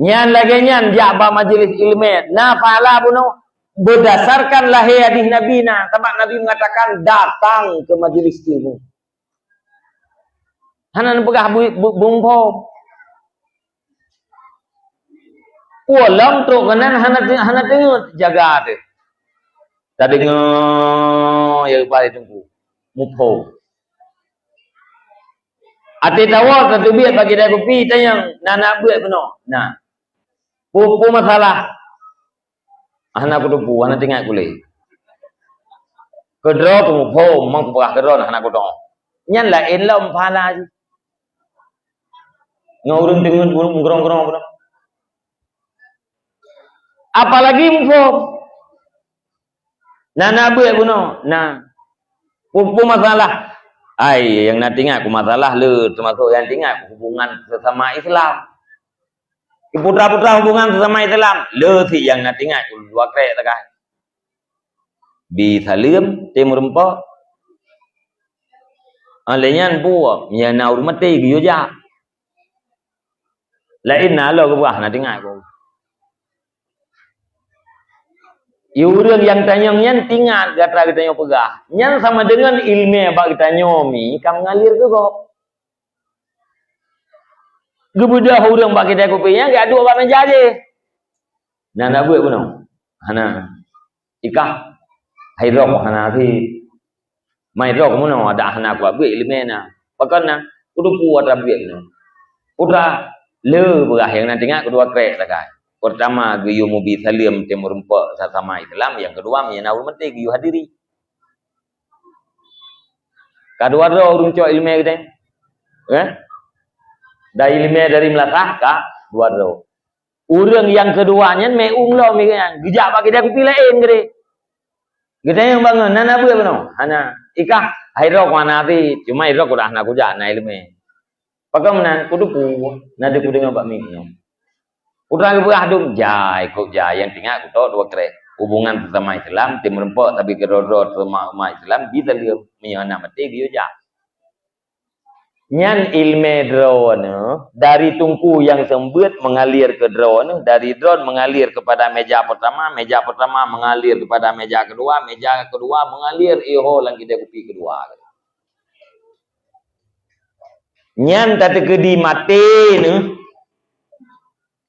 Nyan lagèe nyan jak bak majlis ileumèe. Na pahala bunoe. Berdasarkan lahé hadis Nabi na, sabab Nabi mengatakan, "Datang ke majlis ilmu." Hana neupeugah bu-, bu-, bungkho. Ulôn trok keunan hana te-, hana teungeut jaga teuh. Tadeungoe ya keupada teungku. muphom. Até tawoe tateubiet bak keude kupi tanyong, na na beuet bunoe. Nah. Peue-peue masalah? Hana kuteupeue, hana teuingat kulé. Keudroe peumuphom, mang kupeugah keudroe hana kuteupeue. Nyan laén lom pahala jih. Ngon ureuëng teungeut meugrong-grong bunoe. Apalagi muphom. Na na beuet bunoe, na. Peue-peue masalah? Ai, nyang na teuingat ku masalah le, teumasok nyang teuingat ku hubungan sesama Islam. Putra-putra hubungan sesama Islam, le sit nyang na teuingat ku dua krek takai. Bi saleuem, tem meureumpok. Ah, lé nyan buet, nyang na ureuëng maté geuyue jak. Laén na lom geupeugah na teuingat ku. Yue ureuëng nyang tanyong nyan teuingat gata geutanyoe peugah. Nyan sama deungon iéleumé bak geutanyoe mi ka meungalir keu gob. Geubeudôh ureuëng bak keude kupi nyan geuduek bak meja jih. Na na beuet bunoe. Hana. Ikah, hai droe hana sit. Mai droe meunoe adak hana kuabeuet iéleumé na. Pakon na? Kuteupeue atra beuet nyoe. Putra, le peugah nyang na teuingat ku dua krek takai. Peurtama geuyue mubi saleuem tem meureumpok sesama Islam, nyang keudua meunyoe na ureuëng maté geuyue hadiri. Ka dua droe ureuëng cok iéleumé geude. Eh? Dari iéleumé dari meulasah ka dua droe. Ureuëng nyang keudua nyan meu'ueng lom nyan, geujak bak keude kupi laén geude. Geutanyong bangon, na na beuet bunoe? Hana. Ikah, hai droe ku hana sit, cuma hai droe ku dah hana kujak na iéleumé. Pakon meunan, kuteupeue, na deuh kudeungoe bak miet nyoe. Putra geupeugah dum, jai, kok jai, nyang teuingat kutok dua krek. Hubungan sesama Islam, tem meureumpok, tapi keudroe-droe sesama umat Islam, bi saleuem, meunyoe na maté geuyue jak. Nyan iéleumé droeneuh, dari teungku nyang seumeubeuet meungalir keu droeneuh, dari droeneuh meungalir keupada meja peurtama, meja peurtama meungalir keupada meja keudua, meja keudua meungalir iho lam keude kupi keudua. Nyan tateukeudi maté neuh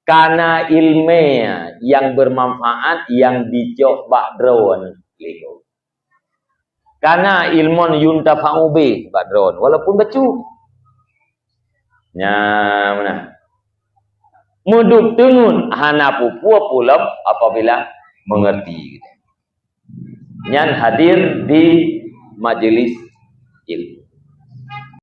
kana iéleumé nyang beumanfaat nyang jicok bak droeneuh lé gob. Kana ilmun yuntafa'u bih bak droeneuh, walaupun bacut. Nyan meunan. Meuduek teungeut hana peue-peue pulom apabila mengerti. Nyan hadir di majeulis ilmu.